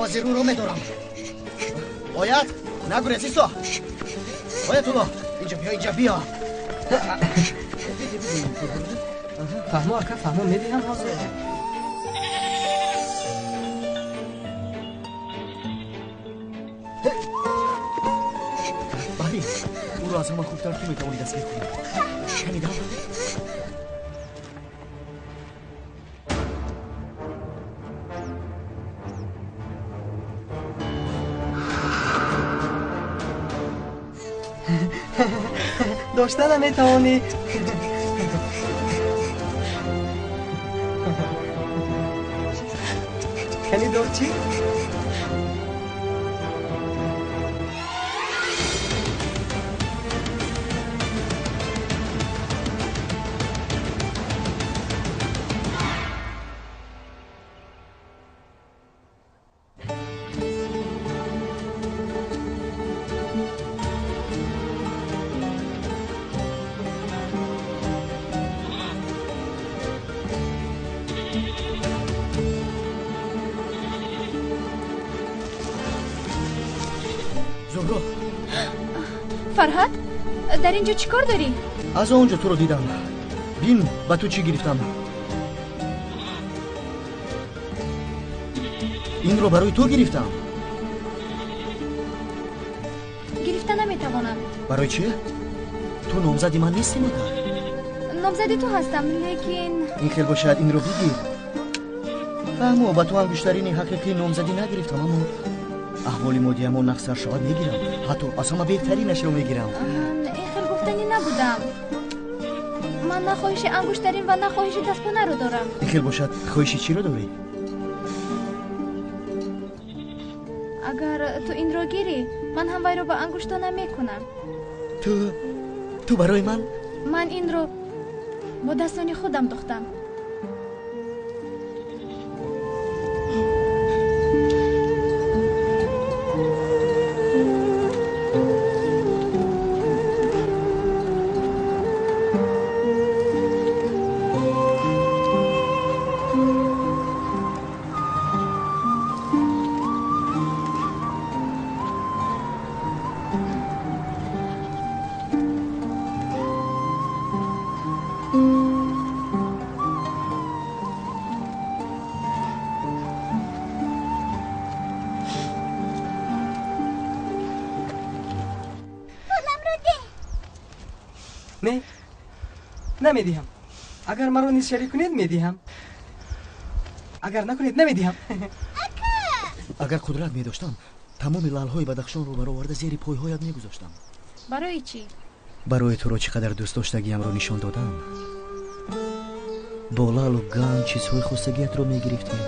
Ҳозир ӯро медорам. Ояд? Нагурез, исто. Оятулло, инҷа биё, инҷа биё. Фаҳмо, ака, фаҳмо, медиҳам ҳозир. Бале, ӯро аз ҳама хубтар ту метавонӣ дастгир кунӣ. Шунидам? Дошта наметавонӣ. Кани дор чӣ? Фарҳад, дар ин ҷо чӣ кор дорӣ? Аз он ҷо туро дидам. Бин, ба ту чӣ гирифтам. Инро барои ту гирифтам. Гирифта наметавонам. Барои чӣ? Ту номзади ман нестӣ, модар? Номзади ту ҳастам, лекин ин хел бошад, инро бигир. Фаҳмо, ба ту ангуштарини ҳақиқии номзадӣ нагирифтам, аммо аҳволи моддиамон нақсар шавад мегирам. Ҳатто аз ҳама беҳтаринашро мегирам. Ин хел гуфтанӣ набудам. Ман на хоҳиши ангуштарин ва на хоҳиши дастпонаро дорам. Ин хел бошад, хоҳиши чиро дорӣ? Агар ту инро гирӣ, ман ҳам вайро ба ангуштона мекунам. Ту барои ман? Ман инро бо дастони худам духтам. Не, намедиҳам. Агар маро низ шарик кунед, медиҳам. Агар накунед, намедиҳам. Агар қудрат медоштам, тамоми лалҳои Бадахшонро бароварда зери пойҳоят мегузоштам. Барои чӣ? Барои туро чӣ қадар дӯст доштагиамро нишон додам. Бо лалу ганҷ чизҳои хостагиятро мегирифтем.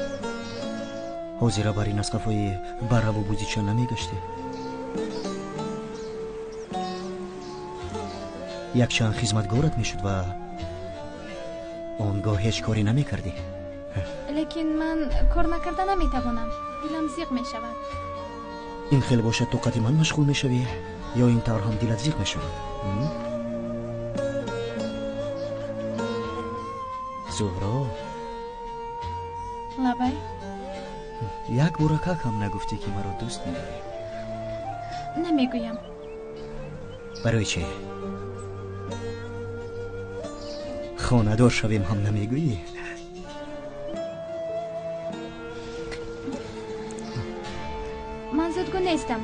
Ҳозира бар ин аз қафои барраву бузича намегаштӣ. Якчанд хизматгорат мешуд ва он гоҳ ҳеҷ корӣ намекардӣ. Лекин ман кор накарда наметавонам. Дилам зиқ мешавад. Ин хел бошад, тоқати ман машғул мешавӣ ё ин тавр ҳам дилат зиқ мешавад? Зуҳро. Лабай. Як буракак ҳам нагуфтӣ, ки маро дӯст медорӣ. Намегӯям. Барои чӣ? Хонадор шавем ҳам намегӯӣ? Ман зудгӯ нестам.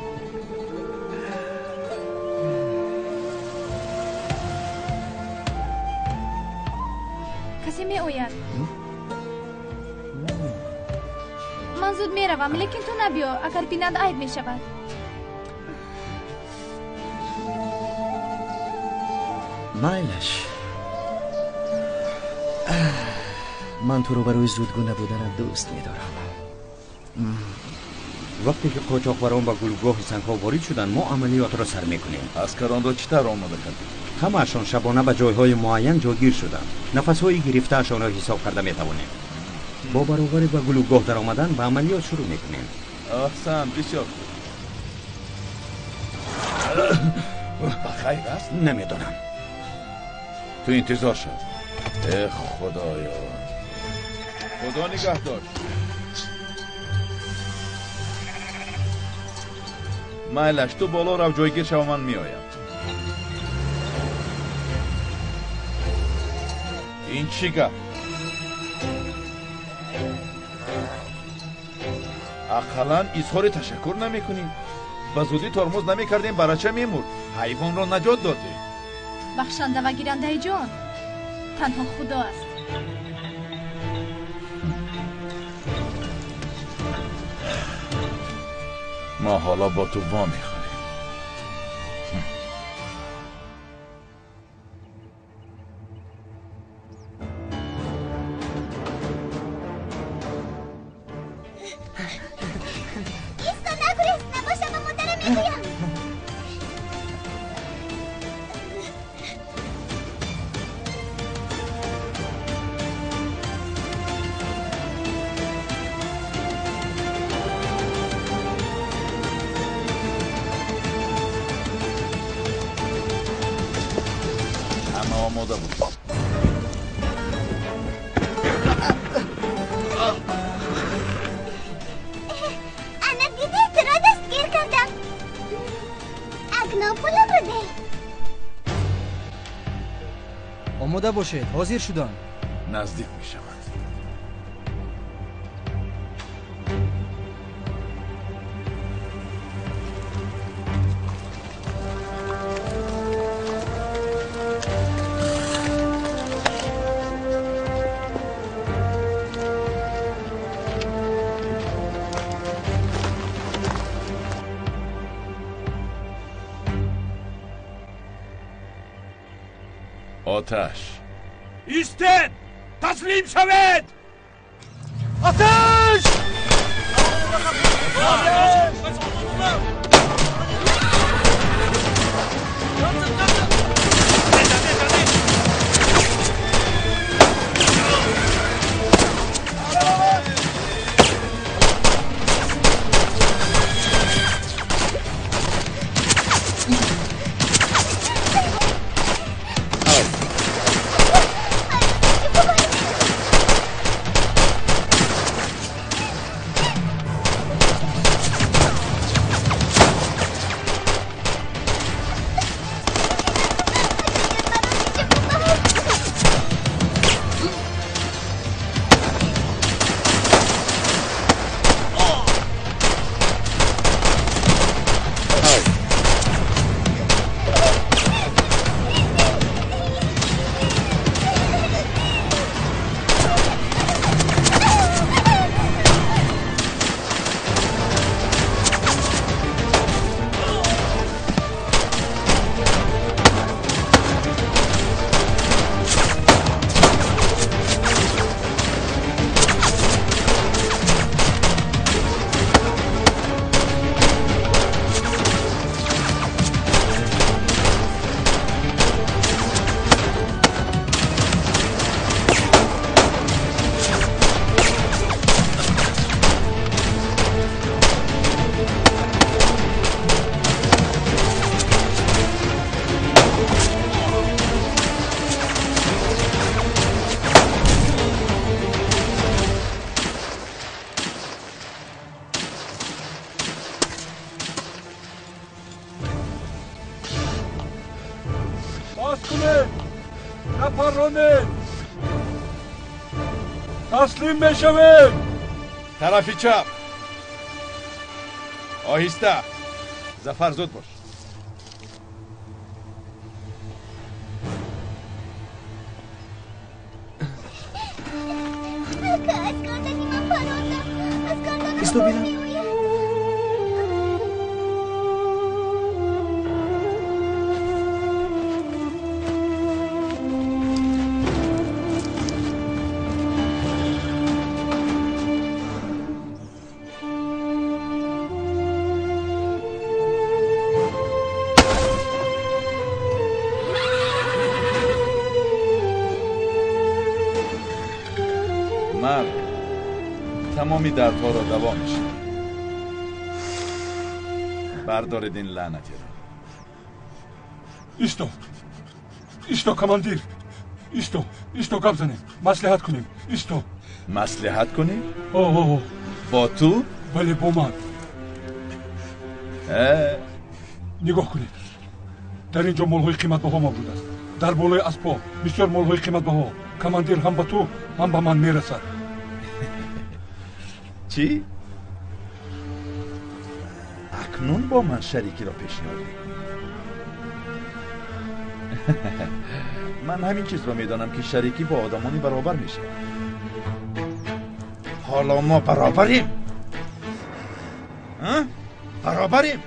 Касе меояд. Ман зуд меравам, лекин ту набиё. Агар бинанд, айб мешавад. Майлаш. Ман туро барои зудгӯ набуданат дӯст медорам. Вақте ки қочоқбарон ба гулгоҳи сангҳо ворид шуданд, мо амалиётро сар мекунем. Аскаронро чӣ тавр омода кардед? Ҳамаашон шабона ба ҷойҳои муайян ҷойгир шуданд. Нафасҳои гирифтаашонро ҳисоб карда метавонем. Бо баробари ба гулугоҳ даромадан ба амалиёт шурӯъ мекунем. Аҳсан, бисёр хуб. Ба хайр аст? Намедонам. Ту интизор шав. Э худоё, худо нигаҳ дошт. Майлаш, ту боло рав, ҷойгир шава, ман меоям. Ин чӣ гап? Ақаллан изҳори ташаккур намекунӣ. Ба зудӣ тормоз намекардем, барача мемурд. Ҳайвонро наҷот додем. Бахшанда ва гирандаи ҷон танҳо Худо аст. Мо ҳоло бо ту во мехӯрем. Исто, нагурез, набоша ба модарам мегӯям. Ҳама омода буд. Ана дидед, туро дастгир кардам. Акнун пуламро деҳ. Омода бошед, ҳозир шудам. Наздик мешавад. Оташ. Истед! Таслим шавед! Оташ! Напаронед! Таслим мешавем! Тарафи чап. Оҳиста. Зафар, зуд бош. Ака, аз гардани ман парондам. Аз гарданам Исто хун бинам. меояд. Марг тамоми дардҳоро даво мешавад. Бардоред ин лаънатиро. Исто! Исто, командир! Исто! Исто, гап занем! Маслиҳат кунем! Исто! Маслиҳат кунем? О, о, о. Бо ту? Бале, бо ман. Нигоҳ кунед, дар ин ҷо молҳои қиматбаҳо мавҷуд аст. Дар болои аспҳо бисёр молҳои қиматбаҳо. Командир, ҳам ба ту, ҳам ба ман мерасад. Чӣ? Акнун бо ман шарикиро пешниҳод мекунӣ? Ман ҳамин чизро медонам, ки шарикӣ бо одамони баробар мешавад. Ҳоло мо баробарем? Баробарем?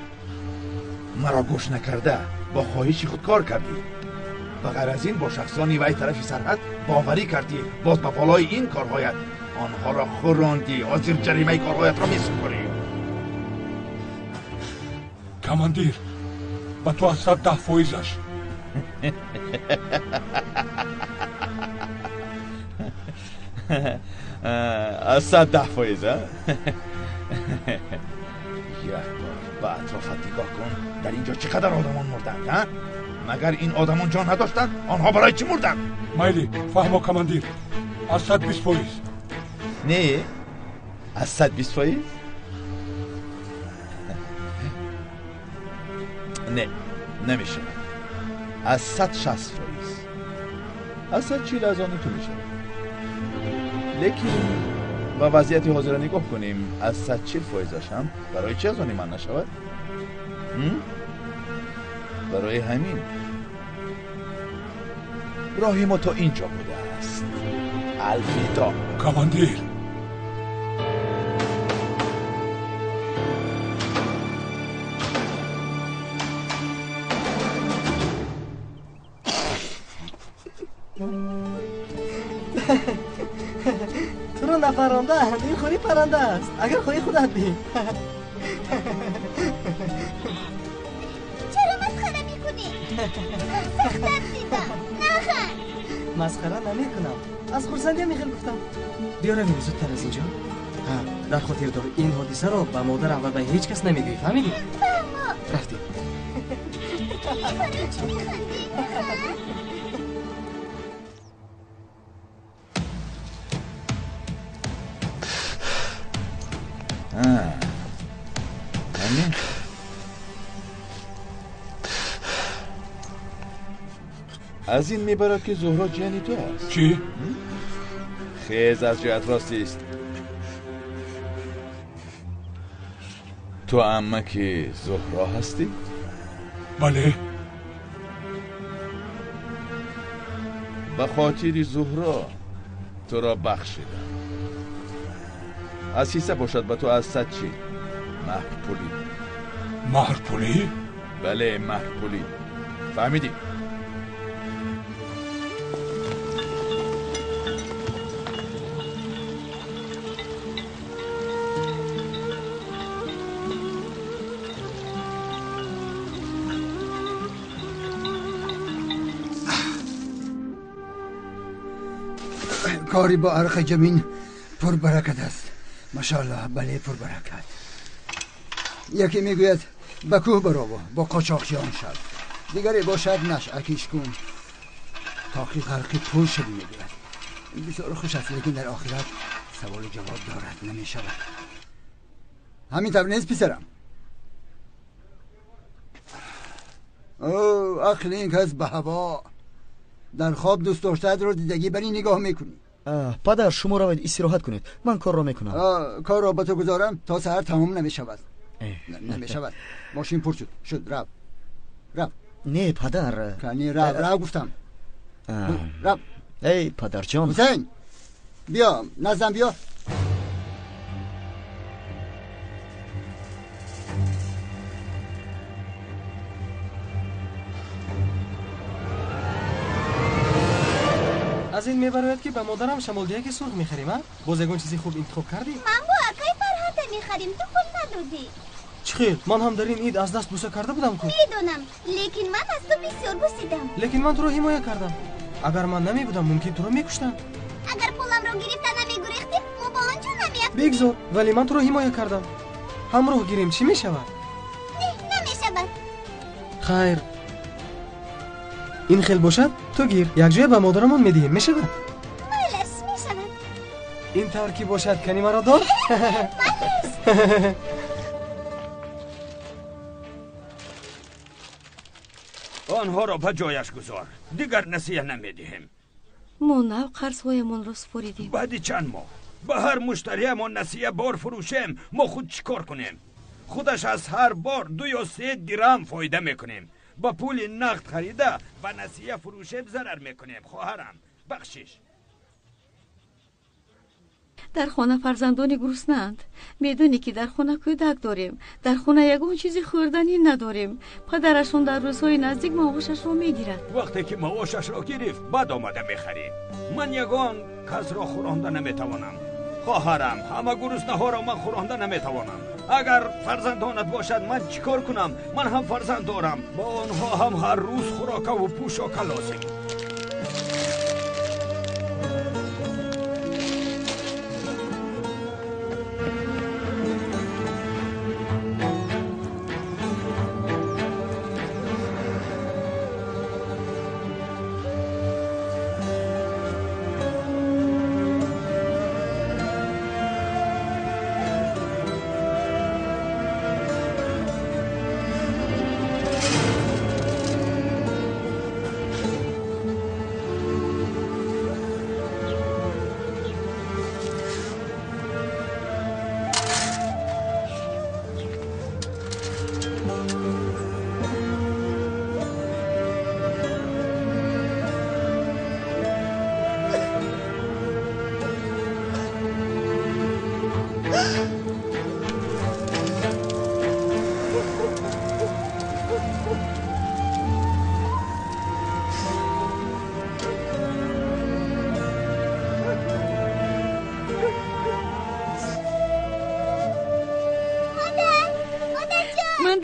Маро гӯш накарда бо хоҳиши худ кор кардӣ. Ба ғайр аз ин бо шахсони вай тарафи сарҳад боварӣ кардӣ. Боз ба болои ин корҳоят онҳоро хӯрондӣ. Ҳозир ҷаримаи корҳоятро месупорӣ. Командир, ба ту аз 110 фоизаш. Аз 110 фоиз, а? Як бор ба атрофат нигоҳ кун. Дар ин ҷо чӣ қадар одамон мурданд, а? Магар ин одамон ҷон надоштанд? Онҳо барои чӣ мурданд? Майли, фаҳмо командир, аз 120 фоиз. Не, аз 120 фоиз? Не, намешавад. Аз 160 фоиз. Аз 140 аз они ту мешавад. Лекин ба вазъияти ҳозира нигоҳ кунем, аз 140 фоизаш ҳам барои чӣ аз они ман нашавад? Барои ҳамин роҳи мо то ин ҷо будааст. Алвидо. Командир. Туро напарондаанд, ин хури паранда аст. Агар хоҳӣ худат бин. Чаро масхара мекунӣ? Сахтар дидам. Наханд. Масхара намекунам. Аз хурсандия мехел гуфтам. Биё равем зудтар аз инҷо. Ҳа, дар хотир дор, ин ҳодисаро ба модарам ва ба ҳеҷ кас намегӯӣ, фаҳмидӣ? Фаҳмо. Рафтем. Барои чӣ механдӣ? Наханд. Аз ин мебарад, ки Зуҳро ҷияни ту аст. Чӣ? Хез аз ҷоят рост ист. Ту аммаки Зуҳро ҳастӣ? Бале. Ба хотири Зуҳро туро бахшидам. Аз ҳисса бошад ба ту аз 140 маҳрпулӣ. Маҳрпулӣ? Бале, маҳрпулӣ. Фаҳмидӣ? کاری با عرق جمین پربرکت است. ماشاءالله. بله، پربرکت. یکی میگوید به کوه برو با قاچاقچیان شد. دیگری باشد نشعکیش کن تا که غرق پول شدی میگوید. بسیار خوش است، لیکن در آخرت سوال جواب دارد نمیشود. همین طور نیست پسرم؟ او عقل این کس به هوا. در خواب دوست داشتت رو دیدگی بری نگاه میکنی. падар, шумо равед истироҳат кунед, ман корро мекунам. Корро ба ту гузорам то саҳар тамом намешавад. Намешавад. Мошин пур шуд. Шуд, рав, рав. Не, падар. Кани, рав, рав гуфтам, рав. Эй, падарҷон. Ҳусайн, биё наздам, биё. Аз ин мебарояд, ки ба модарам шамолдиҳаки сурх мехарем, а? Боз ягон чизи хуб интихоб кардӣ? Ман бо акай Фарҳада мехарем, ту пул надодӣ. Чӣ хел? Ман ҳам дар ин ид аз даст буса карда будам ку. Медонам, лекин ман аз ту бисёр бусидам. Лекин ман туро ҳимоя кардам. Агар ман намебудам, мумкин туро мекуштанд. Агар пуламро гирифта намегурехтӣ, мо ба он ҷо намеафтем. Бигзор, вале ман туро ҳимоя кардам. Ҳамроҳ гирем, чӣ мешавад? Не, намешавад. Хайр, ин хел бошад, ту гир, якҷоя ба модарамон медиҳем, мешавад? Майлаш, мешавад. Ин тавр ки бошад, кани маро дор. Майлаш. Онҳоро ба ҷояш гузор. Дигар насия намедиҳем. Мо нав қарзҳоямонро супоридем. Баъди чанд моҳ ба ҳар муштариамон насия бор фурӯшем, мо худ чӣ кор кунем? Худаш аз ҳар бор 2 ё 3 дирам фоида мекунем. Ба пули нақд харида ба насия фурӯшем зарар мекунем. Хоҳарам, бахшиш. Дар хона фарзандони гуруснаанд. Медонӣ ки дар хона кӯдак дорем. Дар хона ягон чизи хӯрданӣ надорем. Падарашон дар рӯзҳои наздик маошашро мегирад. Вақте ки маошашро гирифт, баъд омада мехарӣ. Ман ягон касро хӯронда наметавонам. Хоҳарам, ҳама гуруснаҳоро ман хӯронда наметавонам. Агар фарзандонат бошад, ман чӣ кор кунам? Ман ҳам фарзанд дорам. Ба онҳо ҳам ҳар рӯз хӯрокаву пӯшока лозим.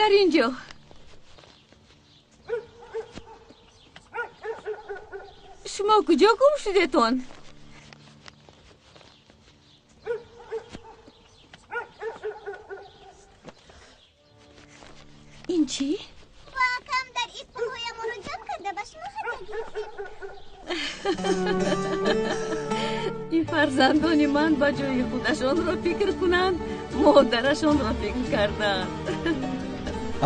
Дар инҷо. Шумо куҷо гум шудетон? Ин чӣ? Бо акам дар ид пулҳоямонро ҷамъ карда ба шумо ҳадя гирифтем. Ин фарзандони ман ба ҷои худашонро фикр кунанд, модарашонро фикр карданд.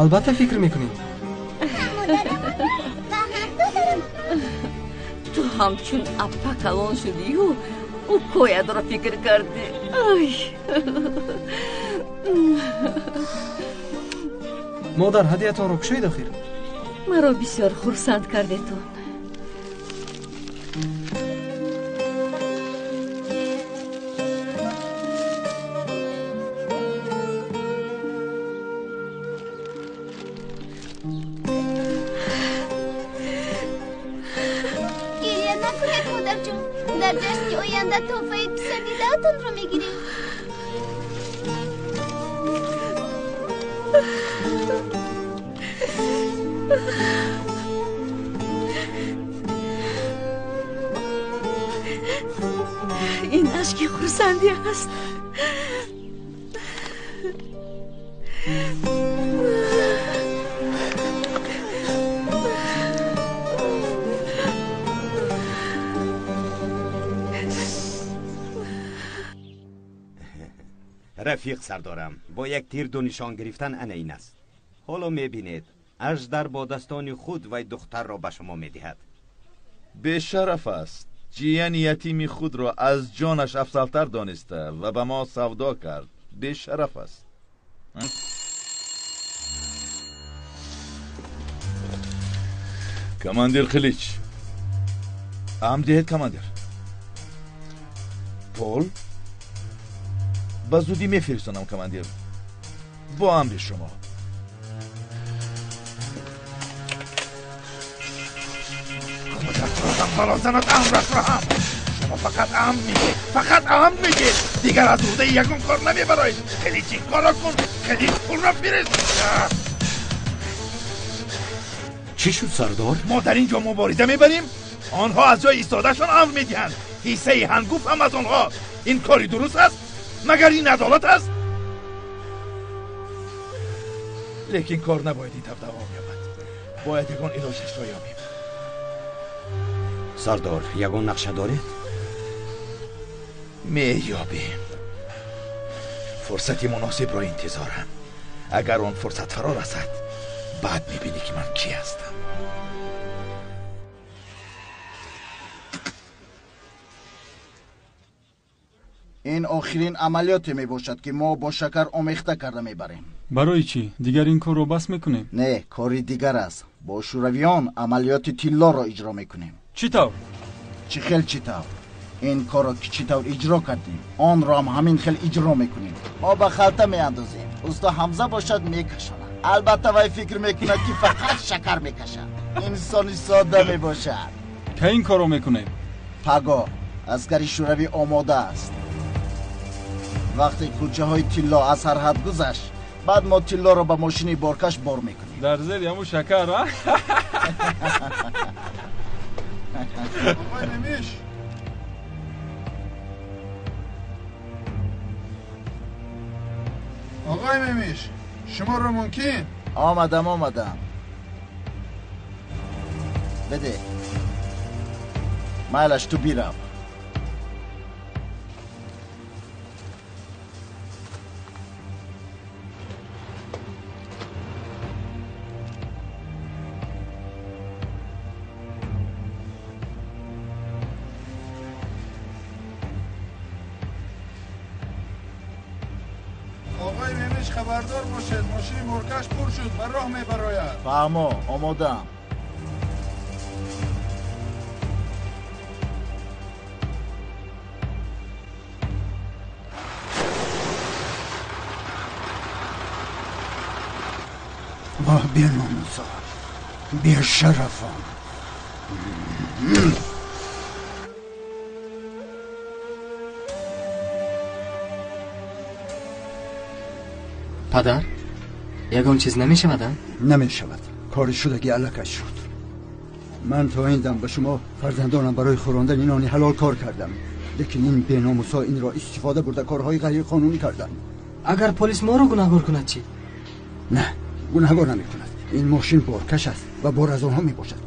Албатта фикр мекунем. Ту ҳамчун аппа калон шудию укоятро фикр кардӣ. Модар, ҳадиятонро кушоед охир. Маро бисёр хурсанд кардетон. Дар ҷашни оянда тӯҳфаи писандидаатонро мегирем. Ин ашки хурсандӣ аст. Рафиқ сардорам, бо як тир ду нишон гирифтан ана ин аст. Ҳоло мебинед, аждар бо дастони худ вай духтарро ба шумо медиҳад. Бешараф аст. Ҷияни ятими худро аз ҷонаш афзалтар дониста ва ба мо савдо кард. Бешараф аст. Командир Қилич. Амр диҳед, командир. Пул? Ба зудӣ мефиристонам, командир. Бо амри шумо. Худат бало занад, амратро ҳам. Шумо фақат амр мегед, фақат амр мегед. Дигар аз уҳдаи ягон кор намебароед. Қилич, ин корро кун, Қилич, пулро фирист. Чӣ шуд, сардор? Мо дар ин ҷо мубориза мебарем. Онҳо аз ҷои истодаашон амр медиҳанд. Ҳиссаи ҳангуфт ҳам аз онҳо. Ин кори дуруст аст? Магар ин адолат аст? Лекин кор набояд ин тавр давом ёбад. Бояд ягон илоҷашро ёбем. Сардор, ягон нақша доред? Меёбем. Фурсати муносибро интизорам. Агар он фурсат фаро расад, баъд мебинӣ ки ман кӣ ҳастам. Ин охирин амалиёте мебошад, ки мо бо шакар омехта карда мебарем. Барои чӣ? Дигар ин корро бас мекунем? Не, кори дигар аст. Бо шӯравиён амалиёти тиллоро иҷро мекунем. Чӣ тавр? Чӣ хел чӣ тавр? Ин корро ки чӣ тавр иҷро кардем, онро ҳам ҳамин хел иҷро мекунем. Мо ба халта меандозем. Усто Ҳамза бошад мекашонад. Албатта вай фикр мекунад, ки фақат шакар мекашад. Инсони содда мебошад. Кай ин корро мекунем? Паго аскари шӯравӣ омода аст. Вақте кӯчаҳои тилло аз сарҳад гузашт, баъд мо тиллоро ба мошини боркаш бор мекунем. Дар зери ҳамун шакар, а? Оқои Мемиш! Оқои Мемиш, шуморо мумкин? Омадам, омадам. Беде. Майлаш, ту бирав. Хабардор бошед, мошини боркаш пур шуд, ба роҳ мебарояд. Фаҳмо, омодаам. Воҳ, беномусо, бешарафон! Падар, ягон чиз намешавад, а? Намешавад. Кори шудаги аллакай шуд. Ман то ин дам ба шумо фарзандонам барои хӯрондани нони ҳалол кор кардам, лекин ин беномусҳо инро истифода бурда корҳои ғайриқонунӣ карданд. Агар полис моро гунаҳгор кунад чӣ? Не, гунаҳгор намекунад. Ин мошин боркаш аст ва бор аз онҳо мебошад.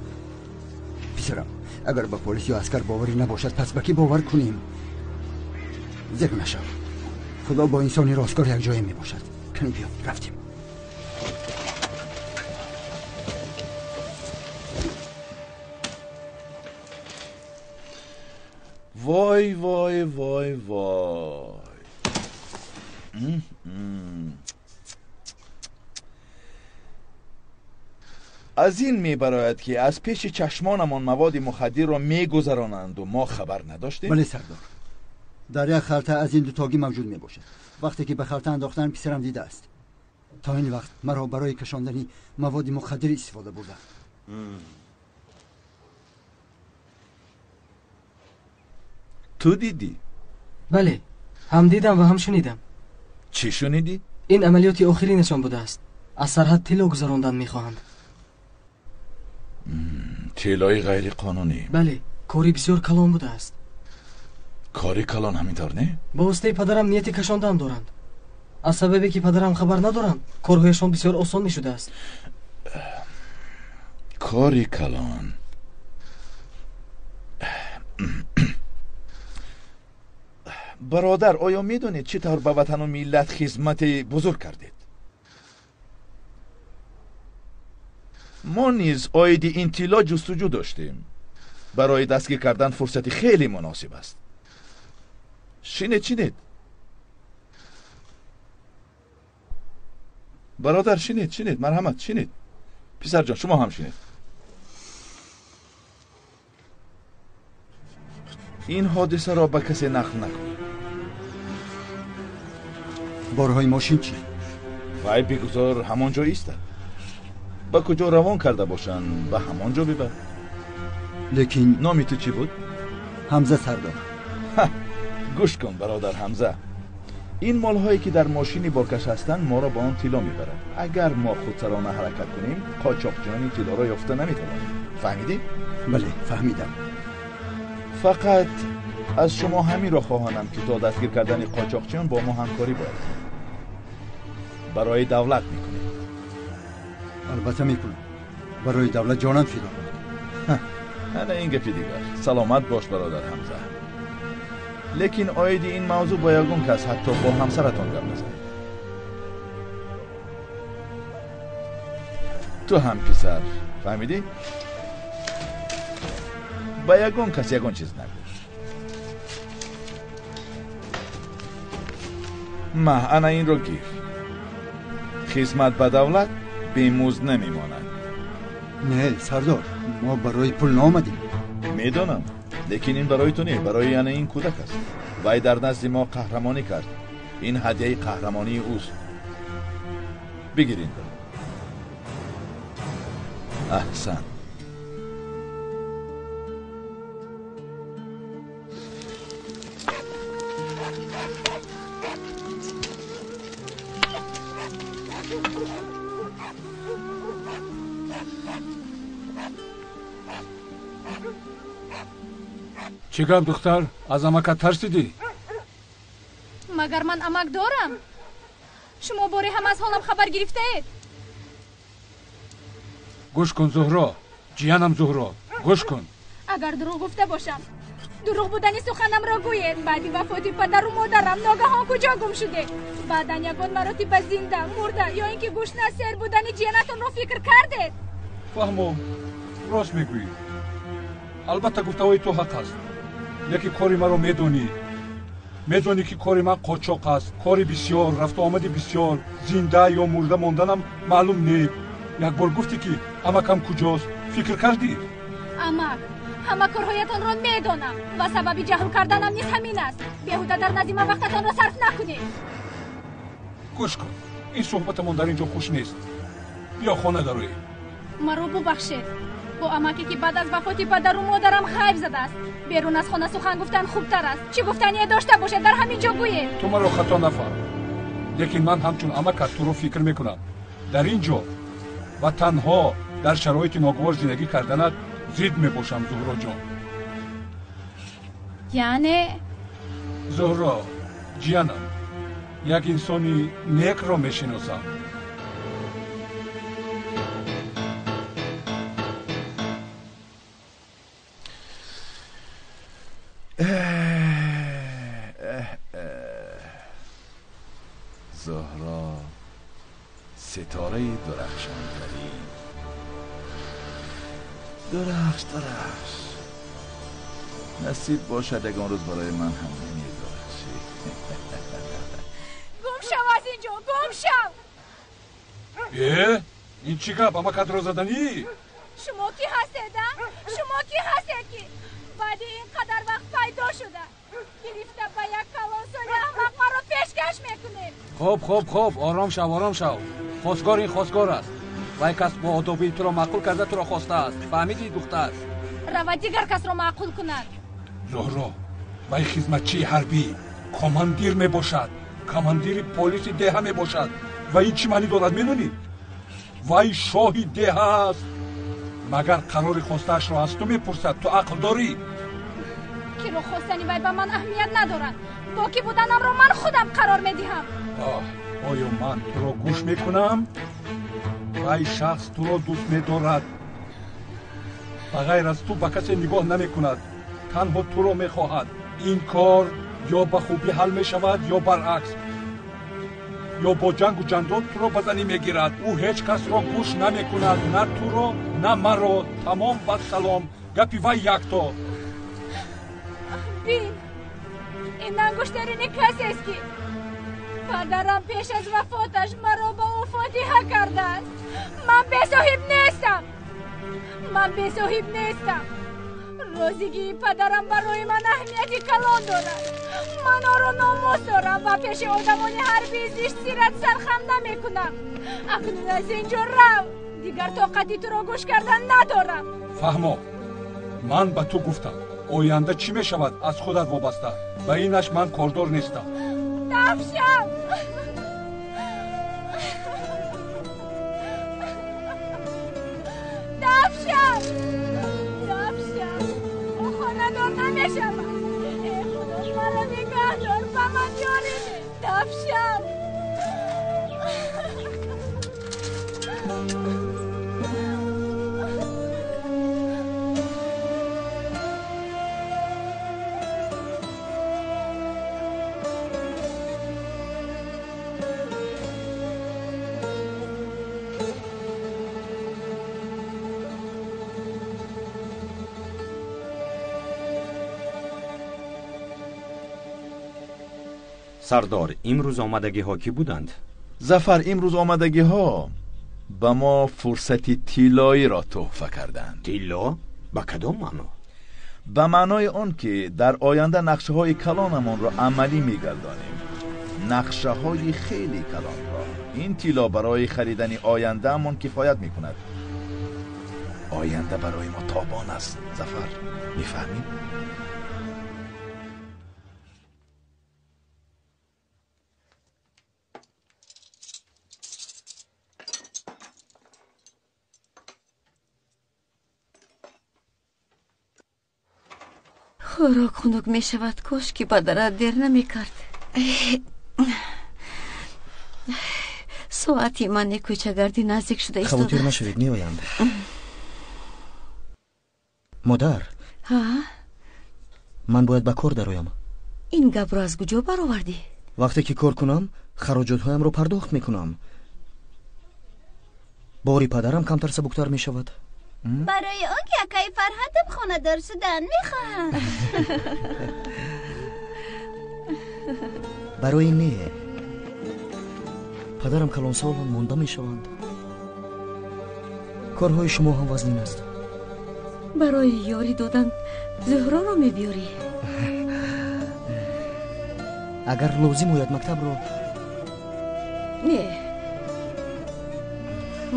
Писарам, агар ба полис ё аскар боварӣ набошад, пас ба кӣ бовар кунем? Зег нашав. Худо бо инсони росткор якҷоя мебошад. Кани биё, рафтем. Вой, вой, вой, вой. Аз ин мебарояд, ки аз пеши чашмонамон маводи мухаддирро мегузаронанду мо хабар надоштем? Бале, сардор. Дар як халта аз ин дутогӣ мавҷуд мебошад. Вақте ки ба халта андохтан писарам дидааст. То ин вақт маро барои кашондани маводи мухаддир истифода бурданд. Ту дидӣ? Бале, ҳам дидам ва ҳам шунидам. Чӣ шунидӣ? Ин амалиёти охиринашон будааст. Аз сарҳад тилло гузарондан мехоҳанд. Тиллои ғайриқонунӣ? Бале, кори бисёр калон будааст. Кори калон ҳамин тавр, не? Ба воситаи падарам нияти кашондан доранд. Аз сабабе ки падарам хабар надоранд, корҳояшон бисёр осон мешудааст. Кори калон. Бародар, оё медонед чӣ тавр ба ватану миллат хизмати бузург кардед? Мо низ оиди ин тилло ҷустуҷӯ доштем. Барои дастгир кардан фурсати хеле муносиб аст. Шинед, шинед. Бародар, шинед, шинед, марҳамат, шинед. Писарҷон, шумо ҳам шинед. Ин ҳодисаро ба касе нақл накунед. Борҳои мошин чӣ? Вай бигузор ҳамон ҷо истад. Ба куҷо равон карда бошанд, ба ҳамон ҷо бибар. Лекин номи ту чӣ буд? Ҳамза, сардор. Гӯш кун, бародар Ҳамза. Ин молҳое ки дар мошини боркаш ҳастанд, моро ба он тилло мебарад. Агар мо худсарона ҳаракат кунем, қочоқчиёни тиллоро ёфта наметавонем. Фаҳмидӣ? Бале, фаҳмидам. Фақат аз шумо ҳаминро хоҳонам, ки то дастгир кардани қочоқчиён бо мо ҳамкорӣ бояд кунед. Барои давлат мекунед. Албатта мекунам. Барои давлат ҷонам фидо. Ана ин гапи дигар. Саломат бош, бародар Ҳамза. Лекин оиди ин мавзӯъ бо ягон кас, ҳатто бо ҳамсаратон гап назанед. Ту ҳам писар, фаҳмидӣ? Ба ягон кас ягон чиз нагӯ. Ма, ана инро гир. Хизмат ба давлат бемузд намемонад. Не, сардор, мо барои пул наомадем. Медонам, лекин ин барои ту не, барои ана ин кӯдак аст. Вай дар назди мо қаҳрамонӣ кард. Ин ҳадияи қаҳрамонии ӯст. Бигир инро. Аҳсан. Чӣ гап, духтар, аз амакат тарсидӣ? Магар ман амак дорам? Шумо боре ҳам аз ҳолам хабар гирифтаед? Гӯш кун, Зуҳро, ҷиянам Зуҳро, гӯш кун. Агар дурӯғ гуфта бошам, дурӯғ будани суханамро гӯед. Баъди вафоти падару модарам ногаҳон куҷо гум шудед? Баъдан ягон маротиба зинда, мурда ё ин ки гӯшна сер будани ҷиянатонро фикр кардед? Фаҳмо, рост мегӯӣ. Албатта гуфтаҳои ту ҳақ аст. Лекин кори маро медонӣ. Медонӣ ки кори ман қочоқ аст, кори бисёр, рафтуомади бисёр, зинда ё мурда монданам маълум не. Як бор гуфтӣ ки амакам куҷост, фикр кардӣ? Амак, ҳама корҳоятонро медонам ва сабаби ҷаҳл карданам низ ҳамин аст. Беҳуда дар назди ман вақтатонро сарф накунед. Гӯш кун, ин суҳбатамон дар ин ҷо хуш нест. Биё хона дароем. Маро бубахшед. Бо амаке ки баъд аз вафоти падару модарам ғайб задааст, берун аз хона сухан гуфтан хубтар аст. Чӣ гуфтание дошта бошед, дар ҳамин ҷо гӯед. Ту маро хато нафаҳм, лекин ман ҳамчун амакат туро фикр мекунам. Дар ин ҷо ва танҳо дар шароити ногувор зиндагӣ карданат зид мебошам, Зуҳроҷон. Яъне? Зуҳро, ҷиянам, як инсони некро мешиносам. Зуҳро, ситораи дурахшонтарин. Дурахш, дурахш. Насиб бошад ягон рӯз барои ман ҳам медурахшӣ. Гум шав аз ин ҷо, гум шав! Э, ин чӣ гап, амакатро заданӣ? Шумо кӣ ҳастед, а? Шумо кӣ ҳастед ки баъди ин қадар вақт пайдо шуда гирифта ба як калонсоли аҳмақ маро пешкаш мекунед? Хоб, хоб, хоб, ором шав, ором шав. Хостгор ин хостгор аст. Вай кас бо одобии туро маъқул карда туро хостааст. Фаҳмидӣ, духтар? Рава дигар касро маъқул кунад. Зуҳро, вай хизматчии ҳарбӣ, командир мебошад, командири полиси деҳа мебошад. Ва ин чӣ маънӣ дорад, медонӣ? Вай шоҳи деҳа аст. Магар қарори хостаашро аз ту мепурсад? Ту ақл дорӣ? Киро хостани вай ба ман аҳамият надорад. Бо кӣ буданамро ман худам қарор медиҳам. Оҳ, оё ман туро гӯш мекунам? Вай шахс туро дӯст медорад. Ба ғайр аз ту ба касе нигоҳ намекунад. Танҳо туро мехоҳад. Ин кор ё ба хубӣ ҳал мешавад, ё баръакс. Ё бо ҷангу ҷандол туро ба занӣ мегирад. Ӯ ҳеҷ касро гӯш намекунад, на туро, на маро. Тамом, вассалом. Гапи вай якто. Бин, ин ангуштарини касест ки падарам пеш аз вафоташ маро ба ӯ фотиҳа кардааст. Ман бесоҳиб нестам. Ман бесоҳиб нестам. Розигии падарам барои ман аҳамияти калон дорад. Ман оро номус дорам ва пеши одамони ҳарбии зишт сират сархам намекунам. Акнун аз ин ҷо рав. Дигар тоқати туро гӯш кардан надорам. Фаҳмо, ман ба ту гуфтам. Оянда чӣ мешавад аз худат вобаста. Ба инаш ман кордор нестам. Тафшам! Тафшам! Тафшам! Ӯ хонадор намешавад. Э худо, маро нигаҳ дор, ба ман ёрӣ деҳ. Тафшам! Сардор, имрӯз омадагиҳо кӣ буданд? Зафар, имрӯз омадагиҳо ба мо фурсати тиллоиро тӯҳфа карданд. Тилло? Ба кадом маъно? Ба маънои он ки дар оянда нақшаҳои калонамонро амалӣ мегардонем. Нақшаҳои хеле калонро. Ин тилло барои харидани ояндаамон кифоят мекунад. Оянда барои мо тобон аст, Зафар. Мефаҳмӣ? Хӯрок хунук мешавад, кош ки падарат дер намекард. Соати ман кӯчагардӣ наздик шуда Хавотир истодааст. нашавед, меоянд. Модар, Ҳа, ман бояд ба кор дароям. Ин гапро аз куҷо баровардӣ? Вақте ки кор кунам, хароҷотҳоямро пардохт мекунам. Бори падарам камтар сабуктар мешавад. Барои он ки акаи Фарҳадам хонадор шудан мехоҳам. Барои не. Падарам калонсоланд, монда мешаванд. Корҳои шумо ҳам вазнин аст. Барои ёрӣ додан Зуҳроро мебиёрӣ? Агар лозим ояд, мактабро. Не,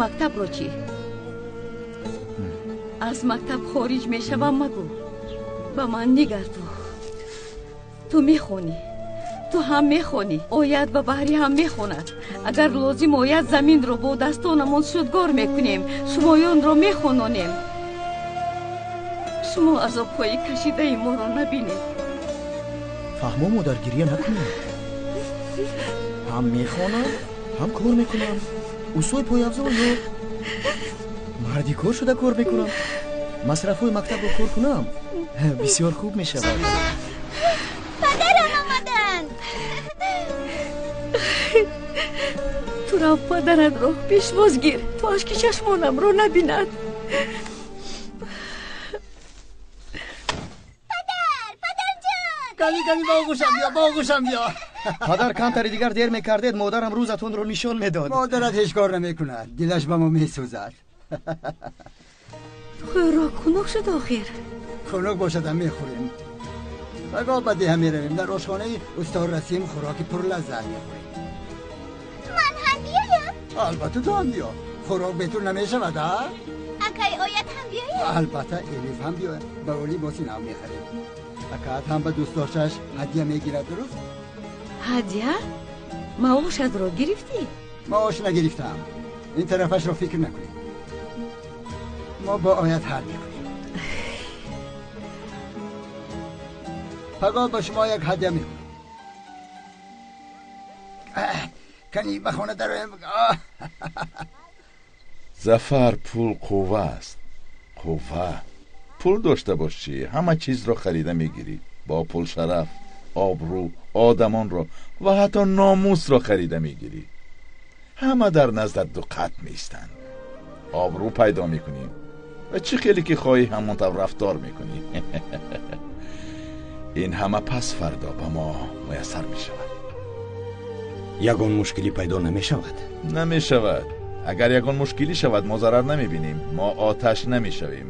мактабро чӣ? Аз мактаб хориҷ мешавам магӯ. Ба ман нигар. Ту мехонӣ, ту ҳам мехонӣ, ояд ба баҳрӣ ҳам мехонад. Агар лозим ояд, заминро бо дастонамон шудгор мекунем, шумоёнро мехононем. Шумо азобҳои кашидаи моро набинед. Фаҳмо, модар, гирья накунед. Ҳам мехонам, ҳам кор мекунам. Устои пойафзол ё марди кор шуда кор мекунам. Масрафҳои мактабро кор кунам, бисёр хуб мешавад. Падарам омаданд. Ту рав, падаратро пешвоз гир, то ашки чашмонамро набинад. Кани, кани, ба оғӯшам биё, ба оғӯшам биё. Падар, камтари дигар дер мекардед, модарам рӯзатонро нишон медод. Модарат ҳеҷ кор намекунад, дилаш ба мо месӯзад. Хӯрок хунук шуд охир. Хунук бошадам мехӯрем. Пагоҳ ба деҳа меравем, дар ошхонаи устод Расим хӯроки пурлаззат мехӯрем. Ман ҳам биёям? Албатта, ту ҳам биё. Хӯрок бетур намешавад, а? Акаи Оят ҳам биёяд? Албатта, Элиф ҳам биёяд. Ба ӯ либоси нав мехарем. Акаат ҳам ба дӯстдоштааш ҳадя мегирад, дуруст? Ҳадя? Маошатро гирифтӣ? Маош нагирифтаам. Ин тарафашро фикр накунед. Мо бо Оят ҳал мекунем. Пагоҳ ба шумо як ҳадя мекунем. Кани, ба хона дароем. Зафар, пул қувва аст, қувва. Пул дошта бошӣ, ҳама чизро харида мегирӣ. Бо пул шараф, обрӯ, одамонро ва ҳатто номусро харида мегирӣ. Ҳама дар наздат дуқат меистанд. Обрӯ пайдо мекунӣ ва чӣ хеле ки хоҳӣ, ҳамон тавр рафтор мекунӣ. Ин ҳама пас фардо ба мо муяссар мешавад. Ягон мушкилӣ пайдо намешавад? Намешавад. Агар ягон мушкилӣ шавад, мо зарар намебинем. Мо оташ намешавем,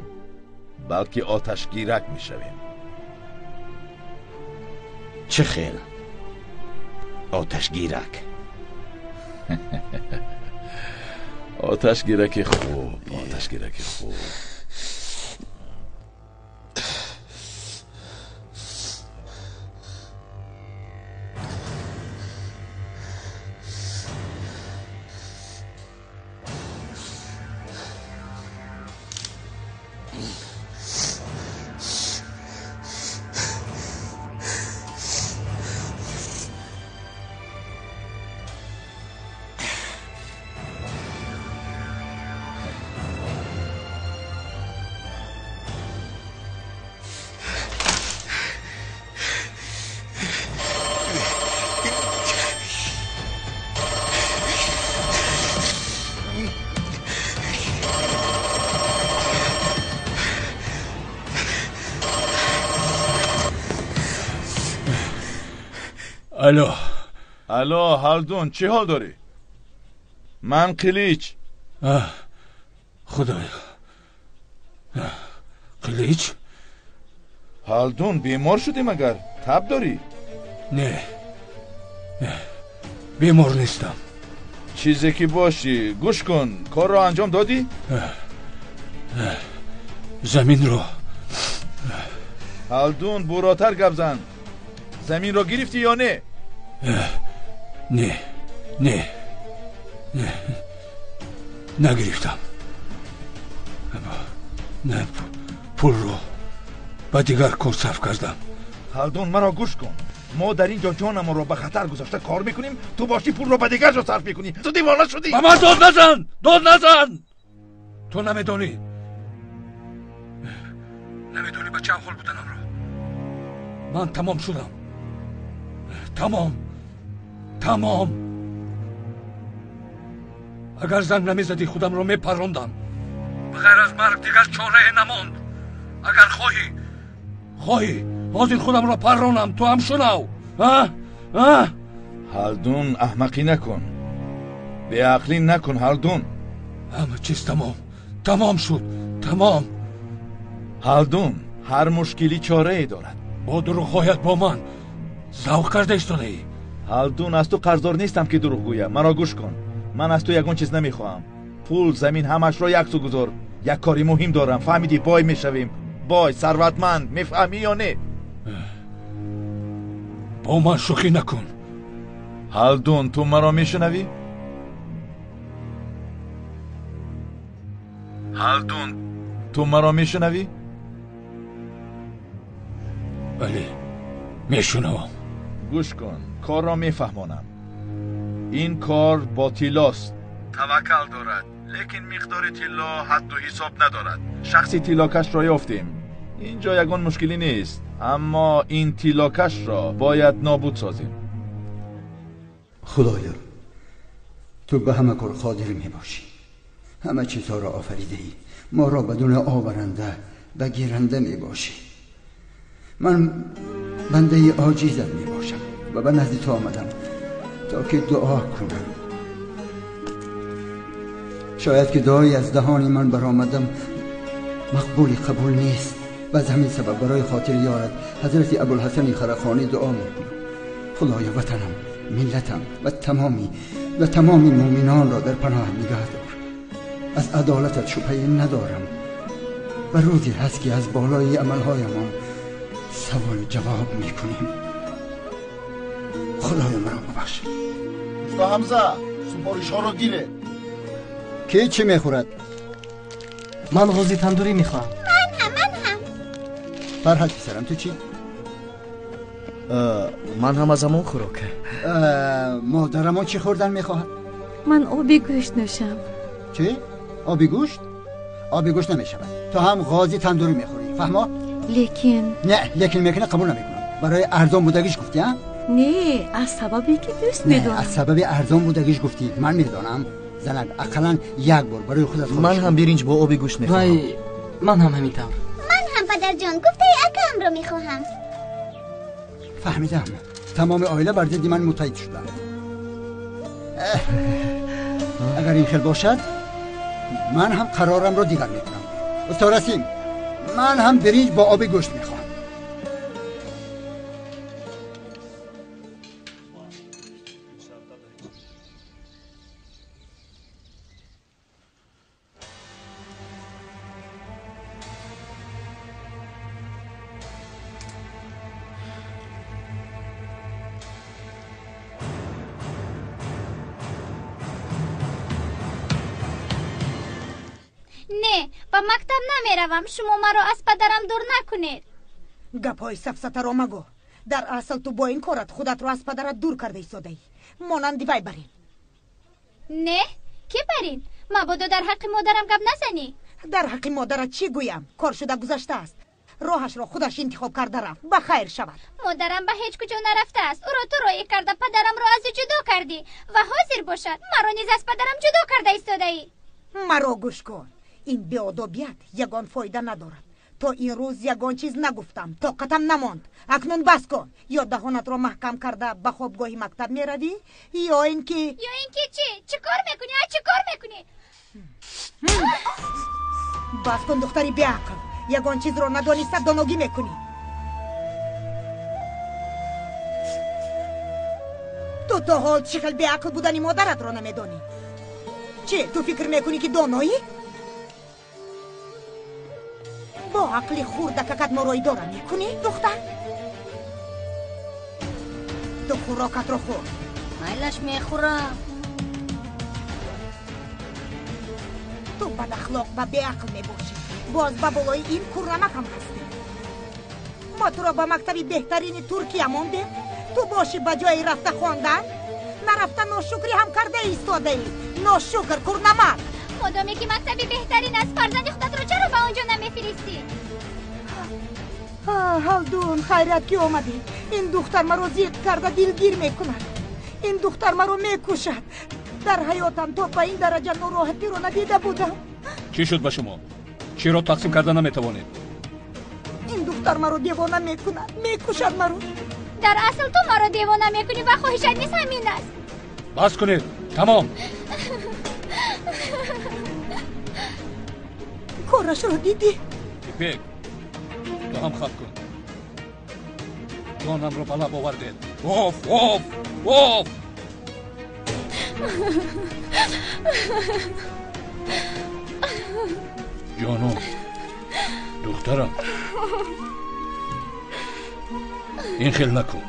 балки оташгирак мешавем. Чӣ хел оташгирак? Оташгираки хуб, оташгираки хуб. Алло. Алло, Ҳалдун, чӣ ҳол дорӣ? Ман Қилич. Худоё, Қилич? Ҳалдун, бемор шудӣ магар? Таб дорӣ? Не, бемор нестам. Чизе ки бошӣ, гӯш кун, корро анҷом додӣ? Заминро. Ҳалдун, буротар гап зан. Заминро гирифтӣ ё не? Не, не, не, нагирифтам. Не, пулро ба дигар кор сарф кардам. Ҳалдун, маро гӯш кун. Мо дар ин ҷо ҷонамонро ба хатар гузошта кор мекунем, ту бошӣ пулро ба дигар ҷо сарф мекунӣ. Ту девона шудӣ. Ба ман дод назан, дод назан. Ту намедонӣ, намедонӣ ба чӣ аҳвол буданамро. Ман тамом шудам, тамом, тамом. Агар занг намезадӣ, худамро мепарондам. Ба ғайр аз марг дигар чорае намонд. Агар хоҳӣ, хоҳӣ ҳозир худамро парронам, ту ҳам шунав. Ҳалдун, аҳмақӣ накун, беақлӣ накун. Ҳалдун, ҳама чиз тамом, тамом шуд, тамом. Ҳалдун, ҳар мушкилӣ чорае дорад. Бо дурӯғҳоят бо ман завқ карда истодаӣ. Ҳалдун, аз ту қарздор нестам ки дурӯғ гӯям. Маро гӯш кун, ман аз ту ягон чиз намехоҳам. Пул, замин, ҳамашро яксу гузор. Як кори муҳим дорам, фаҳмидӣ? Бой мешавем, бой, сарватманд, мефаҳмӣ ё не? Бо ман шӯхӣ накун. Ҳалдун, ту маро мешунавӣ? Ҳалдун, ту маро мешунавӣ? Бале, мешунавам. Гӯш кун, корро мефаҳмонам. Ин кор бо тиллост. Таваккал дорад, лекин миқдори тилло ҳадду ҳисоб надорад. Шахси тиллокашро ёфтем. Ин ҷо ягон мушкилӣ нест, аммо ин тиллокашро бояд нобуд созем. Худоё, ту ба ҳама кор қодир мебошӣ. Ҳама чизҳоро офаридаӣ. Моро ба дунё оваранда ва гиранда мебошӣ. Ман бандаи оҷизат мебошам ва ба назди ту омадам то ки дуо кунам. Шояд ки дуое аз даҳони ман баромадам мақбули қабул нест ва аз ҳамин сабаб барои хотири ёрат ҳазрати Абулҳасани Харақонӣ дуо мекунам. Худоё, ватанам, миллатам ва тамоми муъминонро дар паноҳат нигаҳ дор. Аз адолатат шубҳае надорам ва рӯзе ҳаст ки аз болои амалҳоямон саволу ҷавоб мекунем. Худоё, маро бубахш. Усто Ҳамза, супоришҳоро гиред. Ки чӣ мехӯрад? Ман ғози тандурӣ мехоҳам. Ман ҳам, ман ҳам. Фарҳад писарам, ту чӣ? Ман ҳам аз ҳамон хӯрок. Модарамон чӣ хӯрдан мехоҳад? Ман оби гӯшт нӯшам. Чӣ? Оби гӯшт? Оби гӯшт намешавад. Ту ҳам ғози тандурӣ мехӯрӣ, фаҳмо? Лекин не, лекин мекунӣ қабул намекунам. Барои арзон будагиш гуфтӣ, а? Не, аз сабабе ки дӯст медорам. Аз сабаби арзон будагиш гуфтӣ. Ман медонам. Занак, ақаллан як бор барои худат хоҳиш. Ман ҳам биринҷ бо оби гӯшт мехоҳам. Вай, ман ҳам ҳамин тавр. Ман ҳам, падарҷон, гуфтаи акаамро мехоҳам. Фаҳмидам. Тамоми оила бар зидди ман муттаҳид шуданд. Агар ин хел бошад, ман ҳам қарорамро дигар мекунам. Усто Расим, ман ҳам биринҷ бо оби гӯшт мехоҳам. Не, ба мактаб намеравам. Шумо маро аз падарам дур накунед. Гапҳои сафсатаро магӯ. Дар асл ту бо ин корат худатро аз падарат дур карда истодаӣ. Монанди вай барин. Не, ки барин? Мабодо дар ҳаққи модарам гап назанӣ. Дар ҳаққи модарат чӣ гӯям? Кор шуда гузаштааст. Роҳашро худаш интихоб карда рафт. Ба хайр шавад. Модарам ба ҳеҷ куҷо нарафтааст. Ӯро ту роӣ карда падарамро аз ӯ ҷудо кардӣ ва ҳозир бошад маро низ аз падарам ҷудо карда истодаӣ. Маро гӯш кун. Ин беодобият ягон фоида надорад. То ин рӯз ягон чиз нагуфтам, тоқатам намонд. Акнун бас кун. Ё даҳонатро маҳкам карда ба хобгоҳи мактаб меравӣ, ё ин ки чӣ? Чӣ кор мекунӣ? А чӣ кор мекунӣ? Бас кун, духтари беақл. Ягон чизро надониста доногӣ мекунӣ. Ту то ҳол чӣ хел беақл будани модаратро намедонӣ. Чӣ, ту фикр мекунӣ ки доноӣ? Бо ақли хурдакакат моро идора мекунӣ, духтар? Ту хӯрокатро хӯр. Майлаш, мехӯрам. Ту бадахлоқ ва беақл мебошӣ. Боз ба болои ин курнамак ҳам ҳастӣ. Мо туро ба мактаби беҳтарини Туркия мондем. Ту бошӣ ба ҷои рафта хондан, нарафта ношукрӣ ҳам карда истодаӣ. Ношукр, курнамак. Модоме ки мактаби беҳтарин аст, фарзанди худатро чаро ба он ҷо намефиристӣ? Ҳалдун, хайрат ки омадӣ. Ин духтар маро зиқ карда дилгир мекунад. Ин духтар маро мекушад. Дар ҳаётам то ба ин дараҷа нороҳатиро надида будам. Чӣ шуд ба шумо? Чиро тақсим карда наметавонед? Ин духтар маро девона мекунад, мекушад маро. Дар асл ту маро девона мекунӣ ва хоҳишат низ ҳамин аст. Бас кунед, тамом. Корашро дидӣ? Ипек, ту ҳам хат кун. Ҷонамро ба лаб овардед. Оф, оф, оф! Ҷонум, духтарам, ин хел накун.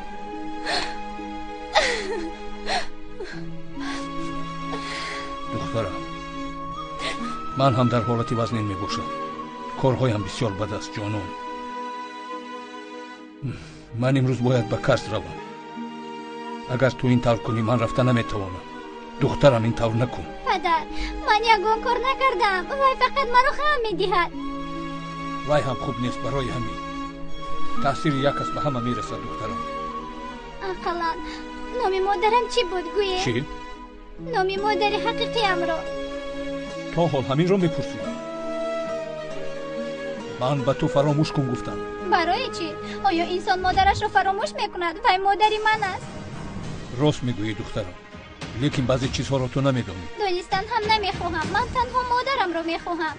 Духтарам, ман ҳам дар ҳолати вазнин мебошам. Корҳоям бисёр бад аст, ҷонум. Ман имрӯз бояд ба Карс равам. Агар ту ин тавр кунӣ, ман рафта наметавонам. Духтарам, ин тавр накун. Падар, ман ягон кор накардам. Вай фақат маро хам медиҳад. Вай ҳам хуб нест, барои ҳамин. Таъсири як кас ба ҳама мерасад, духтарам. Ақаллан номи модарам чӣ буд, гӯе? Чӣ? Номи модари ҳақиқиамро. То ҳол ҳаминро мепурсӣ? Ман ба ту фаромӯш кун гуфтам. Барои чӣ? Оё инсон модарашро фаромӯш мекунад? Вай модари ман аст. Рост мегӯӣ, духтарам, лекин баъзе чизҳоро ту намедонӣ. Донистан ҳам намехоҳам. Ман танҳо модарамро мехоҳам.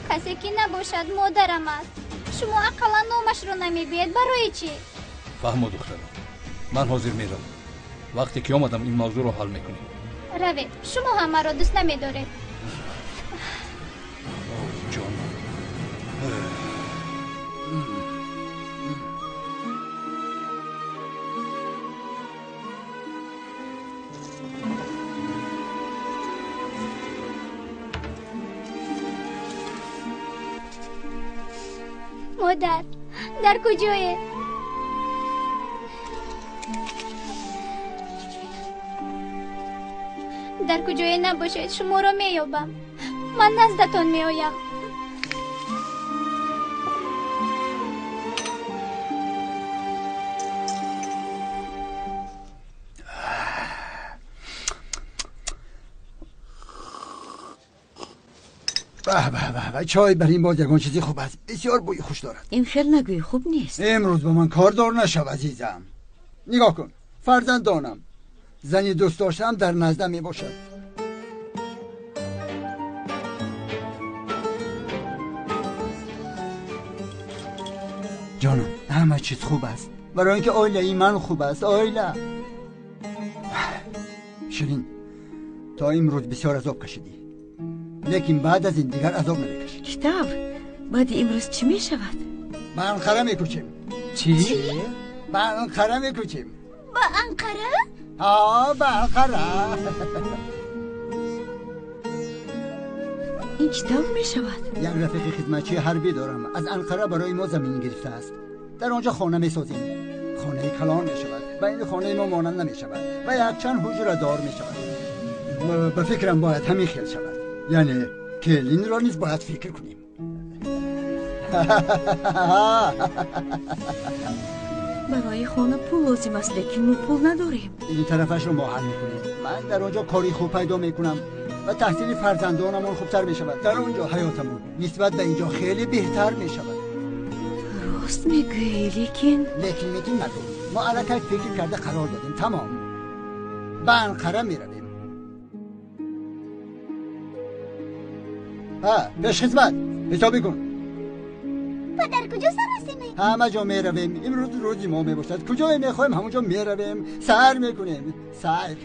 Касе ки набошад модарам аст. Шумо ақаллан номашро намегӯед. Барои чӣ? Фаҳмо, духтарам, ман ҳозир меравам. Вақте ки омадам, ин мавзӯъро ҳал мекунем. Равед, шумо ҳам маро дӯст намедоред. Ҷон. Модар, дар куҷоед? Дар куҷое набошед, шуморо меёбам. Ман наздатон меоям. به به، چای بر این باز یگان چیزی خوب است. بسیار بوی خوش دارد. این خیلی نگوی، خوب نیست. امروز با من کاردار نشو عزیزم. نگاه کن، فرزندانم، زنی دوست داشتم در نزدم می باشد. جانم، همه چیز خوب است. برای اینکه آیله ای من خوب است. آیله شیرین، تا امروز بسیار عذاب کشیدی، لیکن بعد از این دیگر عذاب نمیکشی. چی طور؟ بعد امروز چی میشود؟ به انقره میکوچیم. چی؟ به انقره میکوچیم. به انقره؟ ها، به انقره. این چی طور میشود؟ یک رفیق خدمتچی حربی دارم، از انقره برای ما زمین گرفته است. در آنجا خانه میسازیم. خانه کلان میشود و این خانه ما مانند نمیشود و یک چند حجره دار میشود. به فکرم باید همین خیل شود. یعنی کلین را نیز باید فکر کنیم. برای خانه پول لازم است، لیکن ما پول نداریم. این طرفش رو ما حل میکنیم. من در آنجا کاری خوب پیدا میکنم و تحصیل فرزندانمون خوبتر میشود. در آنجا حیاتمون نسبت به اینجا خیلی بهتر میشود. Рост мегӯӣ, лекин лекин мекин нагӯ. Мо аллакай фикр карда қарор додем, тамом. Ба Анқара меравем. Ҳа, пешхизмат, ҳисобӣ кун. Падар, куҷо сар ҳастем? Ҳама ҷо меравем. Имрӯз рӯзи мо мебошад. Куҷое мехоҳем, ҳамон ҷо меравем. Сайр мекунем. Сайр.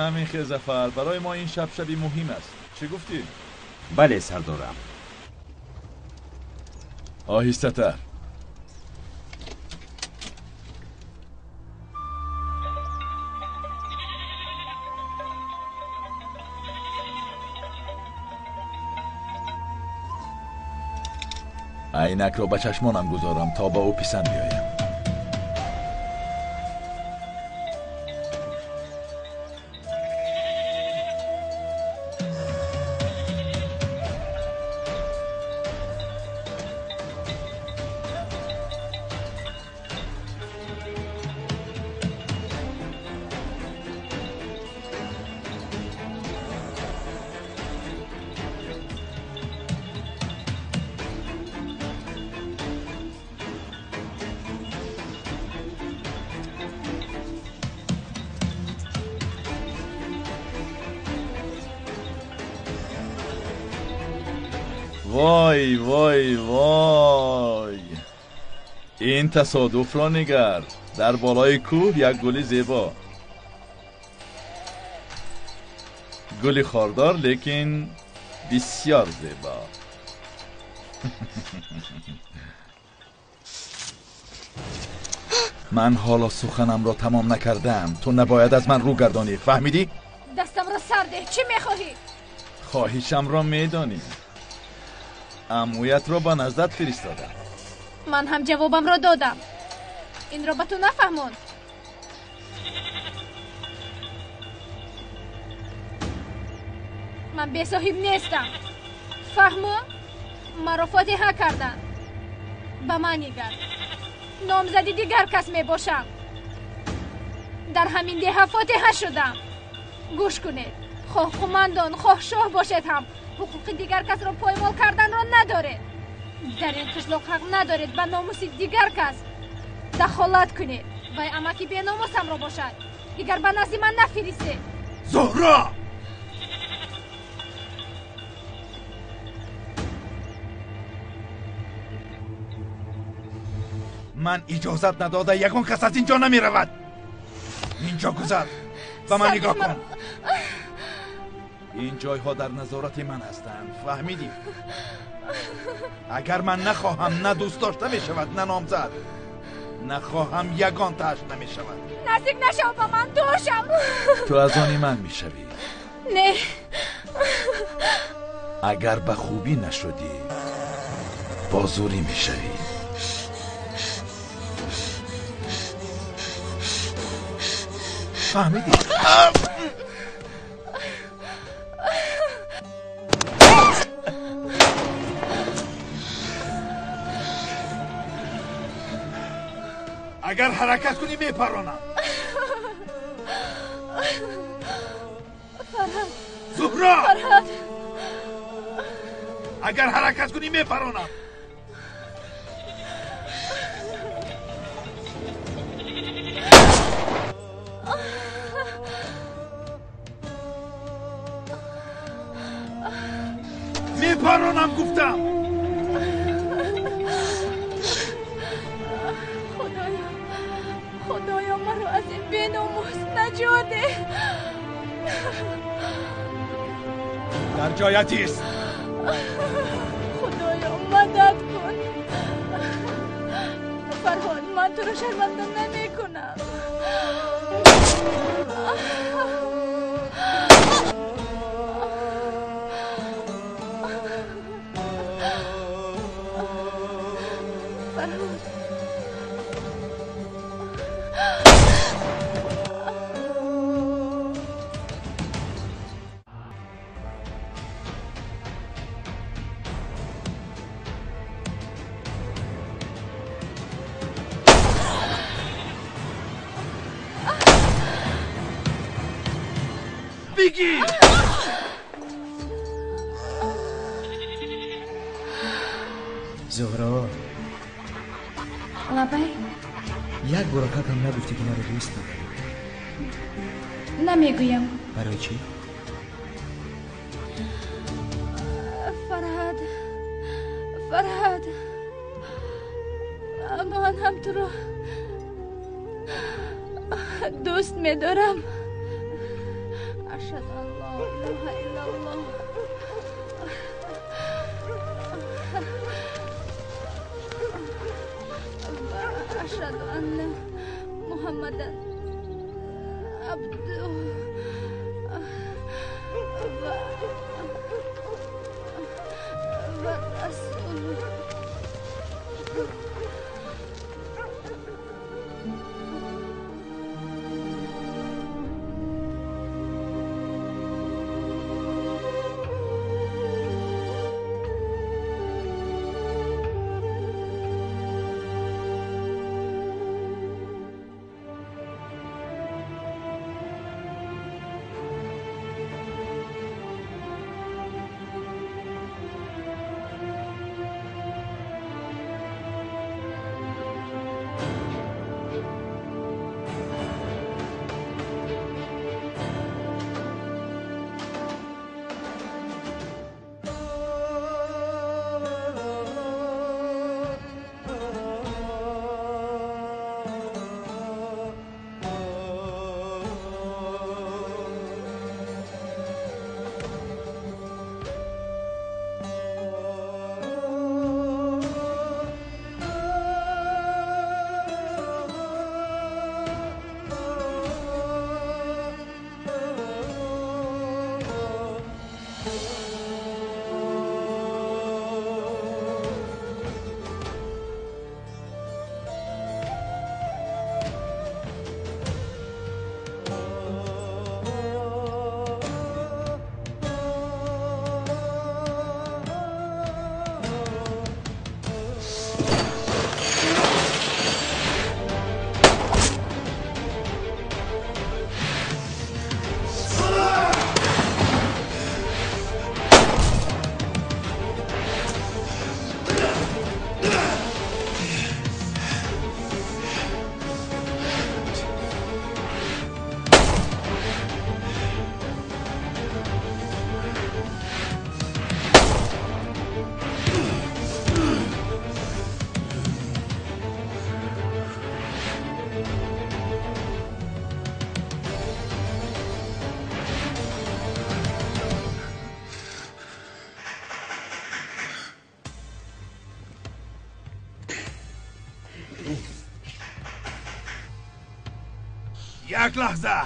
ҳамин Зафар, барои мо ин шаб шаби муҳим аст. Чӣ гуфтӣ? Бале, сардорам. Оҳистатар. Айнакро ба чашмонам гузорам то ба ӯ писанд биёям. Вой, вой, вой! Ин тасодуфро нигар. Дар болои кӯҳ як гули зебо. Гули хордор, лекин бисёр зебо. Ман ҳоло суханамро тамом накардаам. Ту набояд аз ман рӯ гардонӣ. Фаҳмидӣ? Дастамро сар деҳ. Чӣ мехоҳӣ? Хоҳишамро медонӣ. Амӯятро ба наздат фиристодам. Ман ҳам ҷавобамро додам. Инро ба ту нафаҳмонд. Ман бесоҳиб нестам. Фаҳмо? Маро фотиҳа карданд. Ба ман нигар. Номзади дигар кас мебошам. Дар ҳамин деҳа фотиҳа шудам. Гӯш кунед. Хоҳ қумандон, хоҳ шоҳ бошед ҳам ҳуқуқи дигар касро поймол карданро надоред. Дар ин қишлоқ ҳақ надоред ба номуси дигар кас дахолат кунед. Вай амаки беномусамро бошад. Дигар ба назди ман нафиристед. Зуҳро! Ман иҷозат надода ягон кас аз инҷо намеравад. Инҷо гузар. Ба ман нигоҳ кун. Ин ҷойҳо дар назорати ман ҳастанд. Фаҳмидӣ? Агар ман нахоҳам, на дӯст дошта мешавад, на номзад. Нахоҳам, ягон тааш намешавад. Наздик нашав ба ман, дур шав. Ту аз они ман мешавӣ. Не. Агар ба хубӣ нашудӣ, бо зӯрӣ мешавӣ. Фаҳмидӣ? Агар ҳаракат кунӣ мепаронам. Фарҳад. Зуҳро! Фарҳад. Агар ҳаракат кунӣ мепаронам. Мепаронам гуфтам. Худоё, Худоё, маро аз ин беномус наҷот деҳ. Дар ҷоят ист. Худоё, мадад кун. Фарҳод, ман туро шарманда намекунам. Фарҳод, бигир. Зуҳро. Лабай. Як бор акакам нагуфтӣ, ки маро дӯст медорӣ. Намегӯям. Барои чӣ? Фарҳад, Фарҳад, ман ҳам туро дӯст медорам. Ашҳаду ан ло илоҳа иллаллоҳ. Ва ашҳаду анна Муҳаммадан абдуҳу ва расулуҳ. Як лаҳза.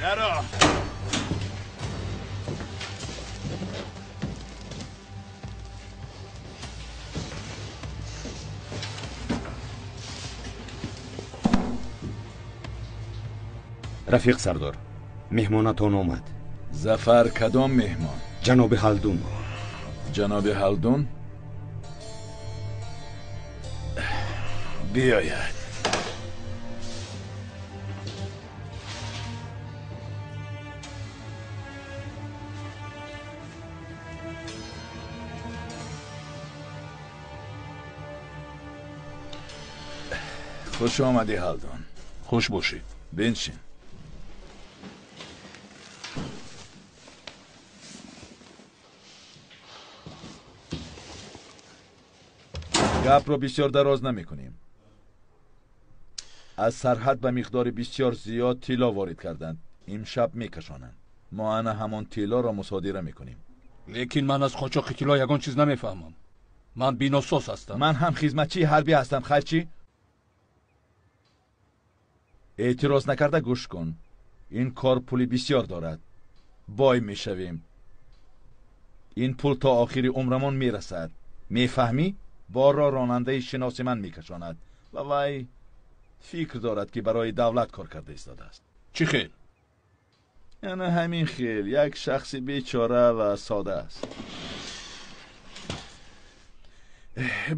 Даро. Рафиқ сардор, меҳмонатон омад. Зафар, кадом меҳмон? Ҷаноби Ҳалдун. Ҷаноби Ҳалдун? Биёяд. Хуш омадӣ, Ҳалдун. Хуш бошӣ. Биншин. Гапро бисёр дароз намекунем. Аз сарҳад ба миқдори бисёр зиёд тилло ворид карданд. Имшаб мекашонанд. Мо ана ҳамон тиллоро мусодира мекунем. Лекин ман аз қочоқи тилло ягон чиз намефаҳмам. Ман биносоз ҳастам. Ман ҳам хизматчии ҳарбӣ ҳастам. Хайр чӣ? Эътироз накарда гӯш кун. Ин кор пули бисёр дорад. Бой мешавем. Ин пул то охири умрамон мерасад. Мефаҳмӣ? Борро ронандаи шиноси ман мекашонад ва вай фикр дорад, ки барои давлат кор карда истодааст. Чӣ хел? Ана ҳамин хел. Як шахси бечора ва сода аст.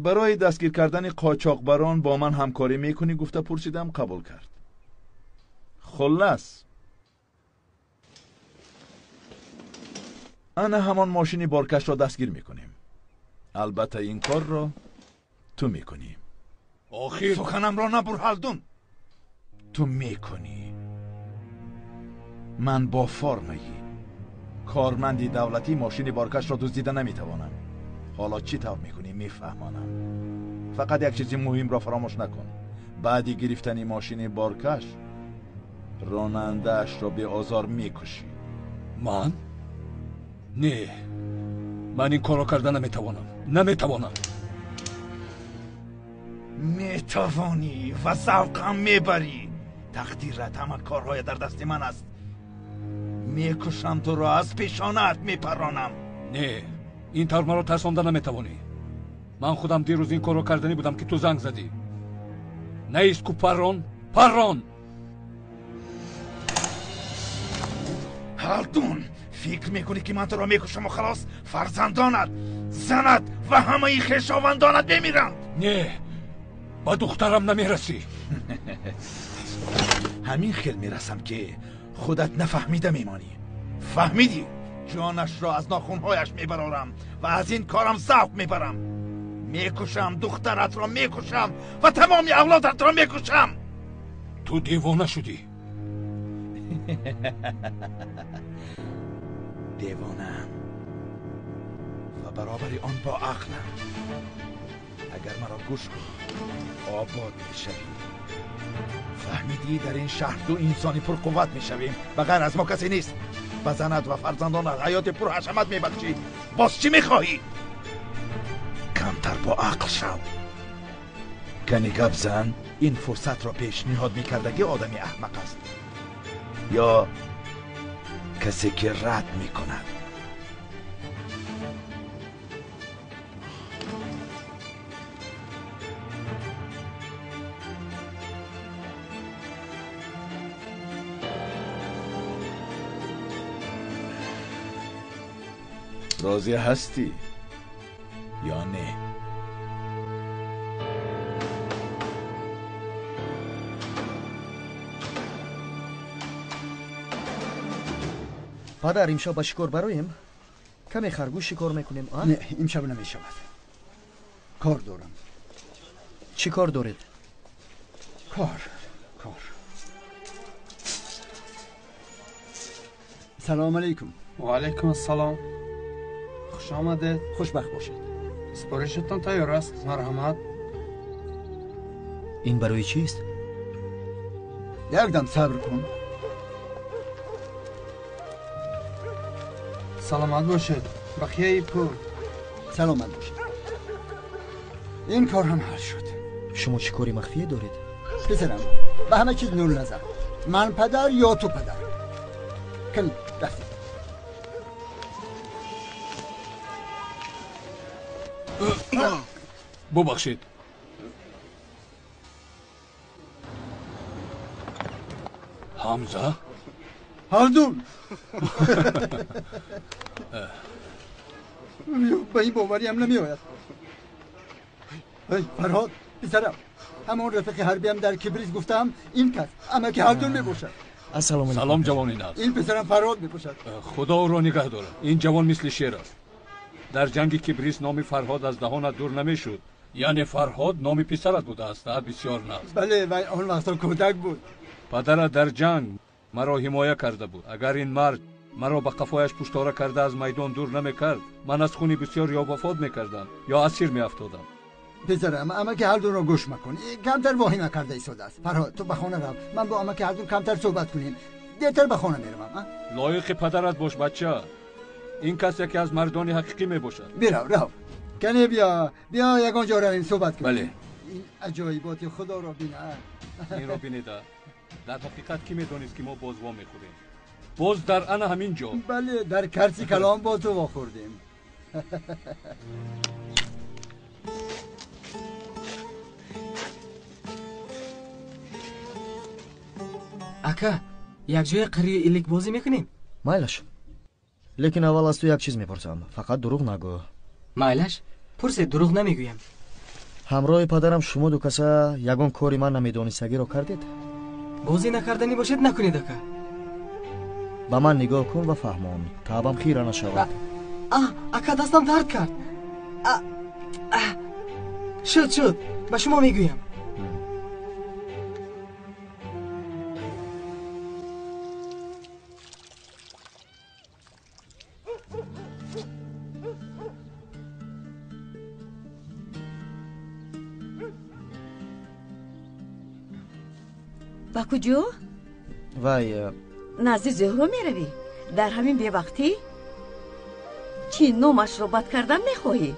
Барои дастгир кардани қочоқбарон бо ман ҳамкорӣ мекунӣ гуфта пурсидам, қабул кард. Хуллас, ана ҳамон мошини боркашро дастгир мекунем. Албатта ин корро ту мекунӣ. Охир суханамро набур, Ҳалдун. Ту мекунӣ. Ман бо формаи корманди давлатӣ мошини боркашро дуздида наметавонам. Ҳоло чӣ тавр мекунӣ мефаҳмонам. Фақат як чизи муҳимро фаромӯш накун. Баъди гирифтани мошини боркаш ронандаашро беозор мекушӣ. Ман? Не, ман ин корро карда наметавонам. Наметавонам. Метавонӣ ва завқам мебарӣ. Тақдират ҳама корҳоя дар дасти ман аст. Мекушам туро, аз пешонаат мепаронам. Не, ин тавр маро тарсонда наметавонӣ. Ман худам дирӯз ин корро карданӣ будам, ки ту занг задӣ. Наист ку, паррон, паррон. Ҳалдун, фикр мекунӣ, ки ман туро мекушаму халос? Фарзандонат, занат ва ҳамаи хешовандонат мемиранд. Не, ба духтарам намерасӣ. Ҳамин хел мерасам, ки худат нафаҳмида мемонӣ. Фаҳмидӣ? Ҷонашро аз нохунҳояш мебарорам ва аз ин корам завқ мебарам. Мекушам духтаратро, мекушам ва тамоми авлодатро мекушам. Ту девона шудӣ. Девонаам ва баробари он бо ақлам. Агар маро гӯш кунӣ, обод мешавӣ. Фаҳмидӣ? Дар ин шаҳр ду инсони пурқувват мешавем. Ба ғайр аз мо касе нест. Ба занат ва фарзандонат ҳаёти пурҳашамат мебахшӣ. Боз чӣ мехоҳӣ? Камтар бо ақл шав. Кани гап зан. Ин фурсатро пешниҳод мекардагӣ одами аҳмақ аст ё касе, ки рад мекунад. Розӣ ҳастӣ ё не? Падар, имшаб ба шикор бароем? Каме харгӯш шикор мекунем, а? Не, имшаб намешавад. Кор дорам. Чӣ кор доред? Кор, кор. Салом алейкум. Ва алейкум ассалом. Хуш омадед. Хушбахт бошед. Супоришатон тайёр аст. Марҳамат. Ин барои чист? Якдам сабр кун. Саломат бошед. Бақияи пул. Саломат бошед. Ин кор ҳам ҳал шуд. Шумо чӣ кори махфие доред? Писарам, ба ҳама чиз нур назар. Ман падар ё ту падар? Кани, рафтем. Бубахшед. Ҳамза? Ҳалдун! Ба ин бовариам намеояд. Фарҳод, писарам, ҳамон рафиқи ҳарбиам дар Кибрис гуфтаам, ин кас амаки Ҳалдун мебошад. Ассалому алайкум. Салом, ҷавони нағз. Ин писарам Фарҳод мебошад. Худо ӯро нигаҳ дорад. Ин ҷавон мисли шер аст. Дар ҷанги Кибрис номи Фарҳод аз даҳонат дур намешуд. Яъне Фарҳод номи писарат будааст, бисёр нағз. Бале, вай он вақто кӯдак буд. Падарат дар ҷанг маро ҳимоя карда буд. Агар ин мард маро ба қафояш пуштора карда аз майдон дур намекард, ман аз хуни бисёр ё вафот мекардам, ё асир меафтодам. Писарам, амаки Ҳалдунро гӯш макун. Камтар воҳима карда истодааст. Фарҳод, ту ба хона рав. Ман бо амаки Ҳалдун камтар суҳбат кунем. Дертар ба хона меравам. Лоиқи падарат бош, бача. Ин кас яке аз мардони ҳақиқӣ мебошад. Бирав, рав. Кане биё, биё ягон ҷо равем суҳбат кунем. Бале. Ин аҷоиботи худоро бина. Инро бинеда. Дар ҳақиқат кӣ медонист, ки мо боз во мехӯрем? Боз дар ана ҳамин ҷо. Бале, дар карси калон бо ту вохӯрдем. Ака, якҷоя қарию илик бозӣ мекунем? Майлаш. Лекин аввал аз ту як чиз мепурсам. Фақат дурӯғ нагӯ. Майлаш, пурсед, дурӯғ намегӯям. Ҳамроҳи падарам шумо ду каса ягон кори ман намедонистагиро кардед? Бозӣ накарданӣ бошед, накунед, ака. Ба ман нигоҳ кун ва фаҳмон. Таъбам хира нашавад. Ака, дастам дард кард. Шуд, шуд, ба шумо мегӯям. Ба куҷо? Вай, назди Зуҳро меравӣ? Дар ҳамин бевақтӣ? Чӣ номашро бад кардан мехоҳӣ?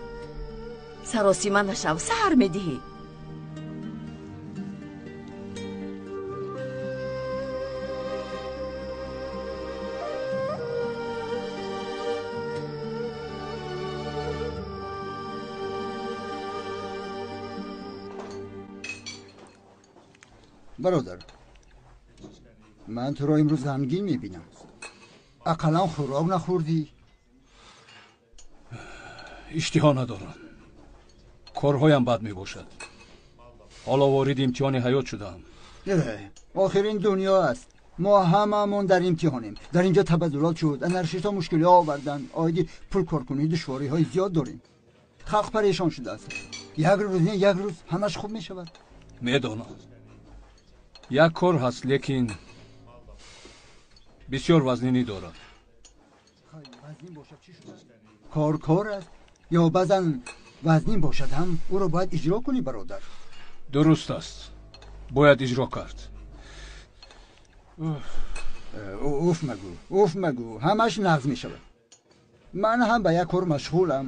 Саросима нашав, саҳар медиҳӣ. Бародар, ман туро имрӯз ғамгин мебинам. Ақаллан хӯрок нахӯрдӣ. Иштиҳо надорам. Корҳоям бад мебошад. Ҳоло вориди имтиҳони ҳаёт шудаам. Охир ин дунё аст. Мо ҳамаамон дар имтиҳонем. Дар инҷо табаддулот шуд, анаршистҳо мушкилиҳо оварданд. Оиди пулкоркунӣ душвориҳои зиёд дорем. Халқ парешон шудааст. Як рӯз не, як рӯз ҳамаш хуб мешавад. Медонам. Як кор ҳаст, лекин бисёр вазнинӣ дорад. Кор кор аст, ё баъзан вазнин бошад ҳам ӯро бояд иҷро кунӣ, бародар. Дуруст аст, бояд иҷро кард. Уф магӯ, уф магӯ, ҳамаш нағз мешавад. Ман ҳам ба як кор машғулам.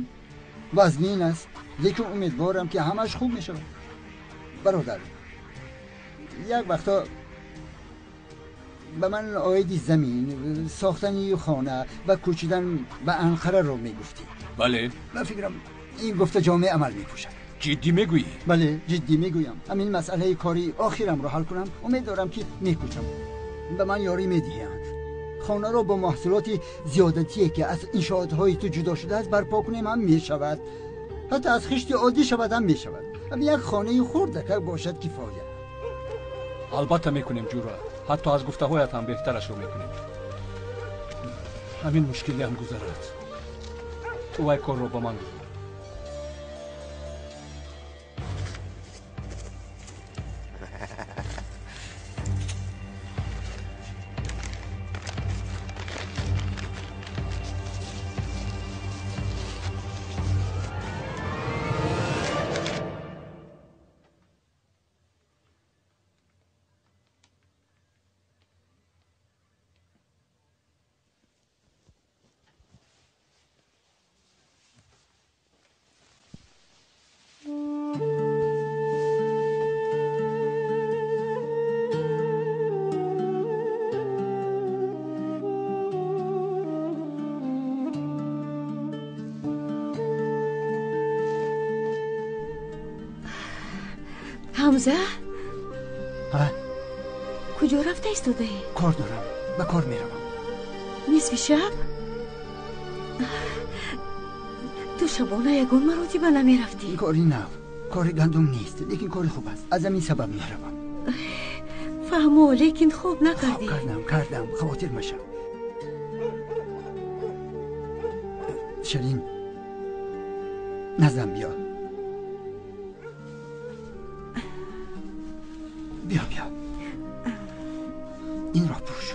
Вазнин аст, лекин умедворам, ки ҳамаш хуб мешавад. Бародар, як вақто ба ман оиди замин, сохтани хона ва кӯчидан ба Анқараро мегуфтӣ. Бале. Ба фикрам ин гуфта ҷомеъ амал мепӯшад. Ҷиддӣ мегӯӣ? Бале, ҷиддӣ мегӯям. Ҳамин масъалаи кори охирамро ҳал кунам, умед дорам, ки мекӯчам. Ба ман ёрӣ медиҳанд. Хонаро бо маҳсулоти зиёдатие, ки аз иншоотҳои ту ҷудо шудааст, барпо кунем ҳам мешавад. Ҳатто аз хишти оддӣ шавад ҳам мешавад. Як хонаи хурдака бошад кифоя. Албатта мекунем, ҷура. Ҳатто аз гуфтаҳоят ҳам беҳтарашро мекунем. Ҳамин мушкилиам гузарад. Ту вай корро ба ман гузор. Ҳамза? Куҷо рафта истодаӣ? Кор дорам, ба кор меравам. Нисфи шаб? Ту шабона ягон маротиба намерафтӣ? Кори нав, кори гандум нест, лекин кори хуб аст. Аз ҳамин сабаб меравам. Фаҳмо, лекин хоб накардӣ. Хоб кардам, кардам, хавотир машав. Ширин, наздам биё. Биё, биё, инро пӯш.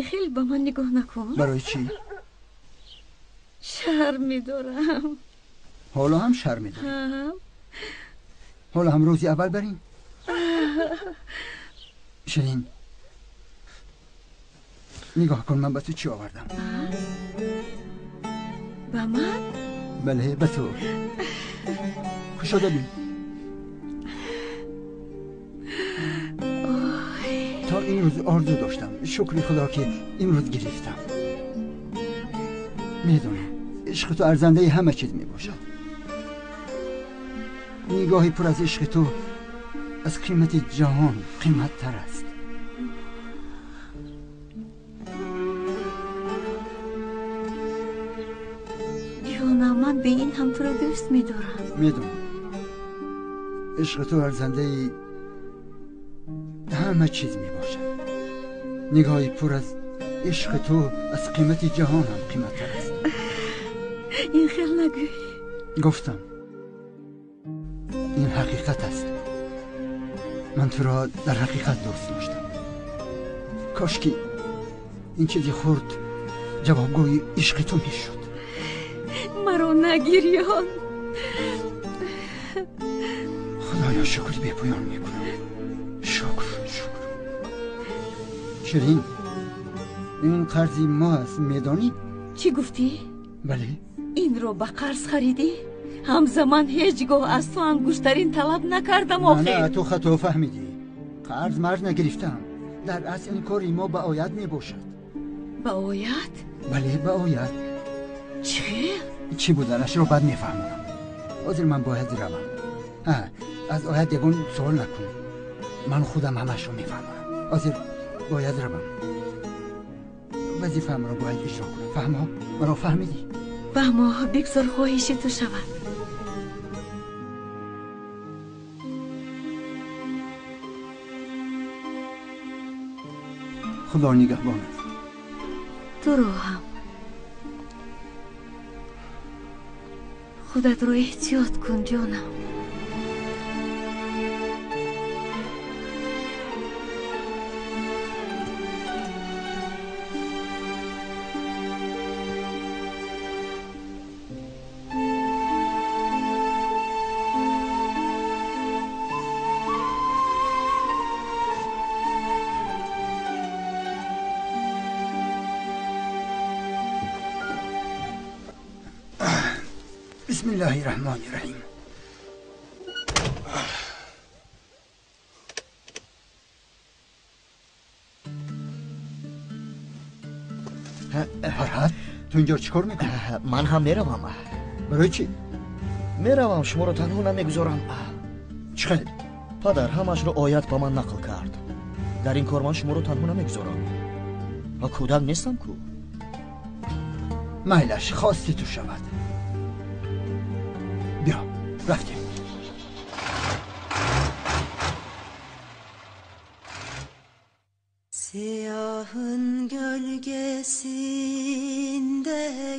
Хеле ба ман нигоҳ накун. Барои чӣ? Шарм медорам. Ҳоло ҳам шарм медорӣ? Ҳоло ҳам рӯзи аввал барин? Ширин, нигоҳ кун ман ба ту чӣ овардам. Ба ман? Бале, ба ту. Кушода бин. То имрӯз орзу доштам. Шукри Худо ки имрӯз гирифтам. Медонам ишқи ту арзандаи ҳама чиз мебошад. Нигоҳи пур аз ишқи ту аз қимати ҷаҳон қиматтар аст. Ҷонам, ман бе ин ҳам туро дӯст медорам. Медонам ишқи ту арзандаи ҳама чиз мебошад. Нигоҳи пур аз ишқи ту аз қимати ҷаҳон ҳам қиматтар аст. Ин хел нагӯй. Гуфтам, ин ҳақиқат аст. Ман туро дар ҳақиқат дӯст доштам. Кош ки ин чизи хурд ҷавобгӯи ишқи ту мешуд. Маро нагирён. Худоё, шукри бепоён мекунам. Шукр, шукр. Ширин, ин қарзи мо аст, медонӣ? Чӣ гуфтӣ? Бале. Инро ба қарз харидӣ? Ҳамзаман ҳеҷ гоҳ аз ту ангуштарин талаб накардам охир. На, ту хато фаҳмидӣ. Қарз марз нагирифтам. Дар асл ин кори мо ба оят мебошад. Ба оят? Бале, ба оят. Чӣ? Чӣ буданашро баъд мефаҳмонам. Ҳозир ман бояд равам. Аз оят ягон суол накун. Ман худам ҳамаашро мефаҳмонам. Ҳозир бояд равам. Вазифаамро бояд иҷро кунам. Фаҳмо? Маро фаҳмидӣ? Фаҳмо, бигзор хоҳиши ту шавад. Худо нигаҳбон аст. Туро ҳам. Худатро эҳтиёт кун, ҷонам. بسم الله الرحمن الرحیم. فرهاد، تو اینجا چیکار میکنی؟ من هم میروم. برای چی؟ میروم، شما رو تنها نمیگذارم. چخیل؟ پدر همش رو آیت با من نقل کرد. در این کار من شما رو تنها نمیگذارم. و کودک نیستم کو. میلش خواستی تو شود. بیا رفتیم. Siyahın gölgesinde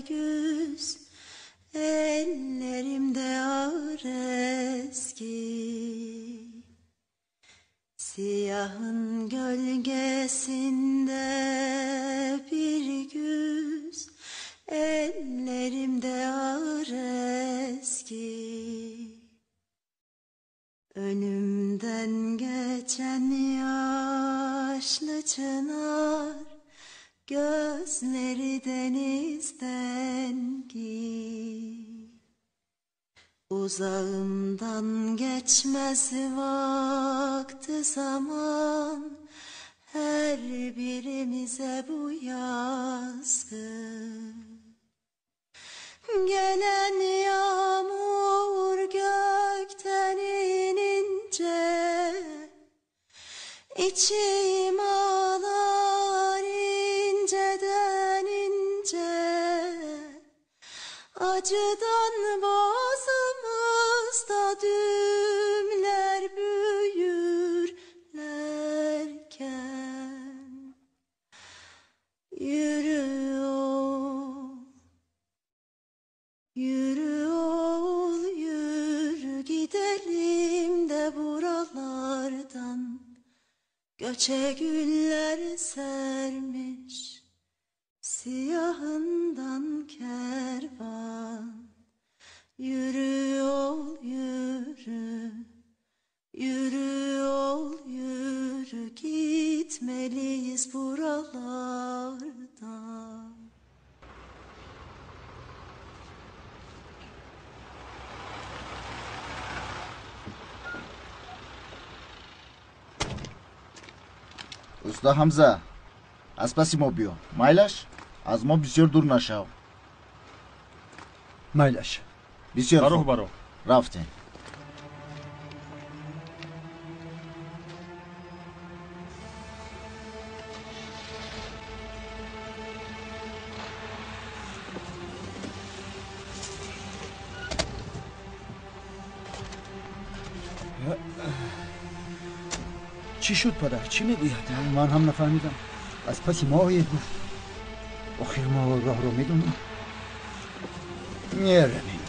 güz, ellerimde ağır eski. Siyahın gölgesinde bir güz, ellerimde ağır eski. Önümden geçen yaşlı çınar, gözleri denizden gi. Uzağımdan geçmez vakti zaman, her birimize bu yazgı. Gelen yağmur gökten inince, içim ağlar inceden ince. Acıdan boğazımızda düğümler büyürlerken, Göçe güller sermiş siyahından kervan. Yürü ol yürü, yürü ol yürü, gitmeliyiz buralardan. Уста Ҳамза, аз паси мо биё. Майлаш, аз мо бисёр дур нашав. Майлаш. Бисёр бароҳ хуб. Бароҳ. Рафтем. Чӣ шуд, падар? Чӣ мегӯяд? Ман ҳам нафаҳмидам. Аз паси мо оед гуфт. Охир мо роҳро медонем. Меравем.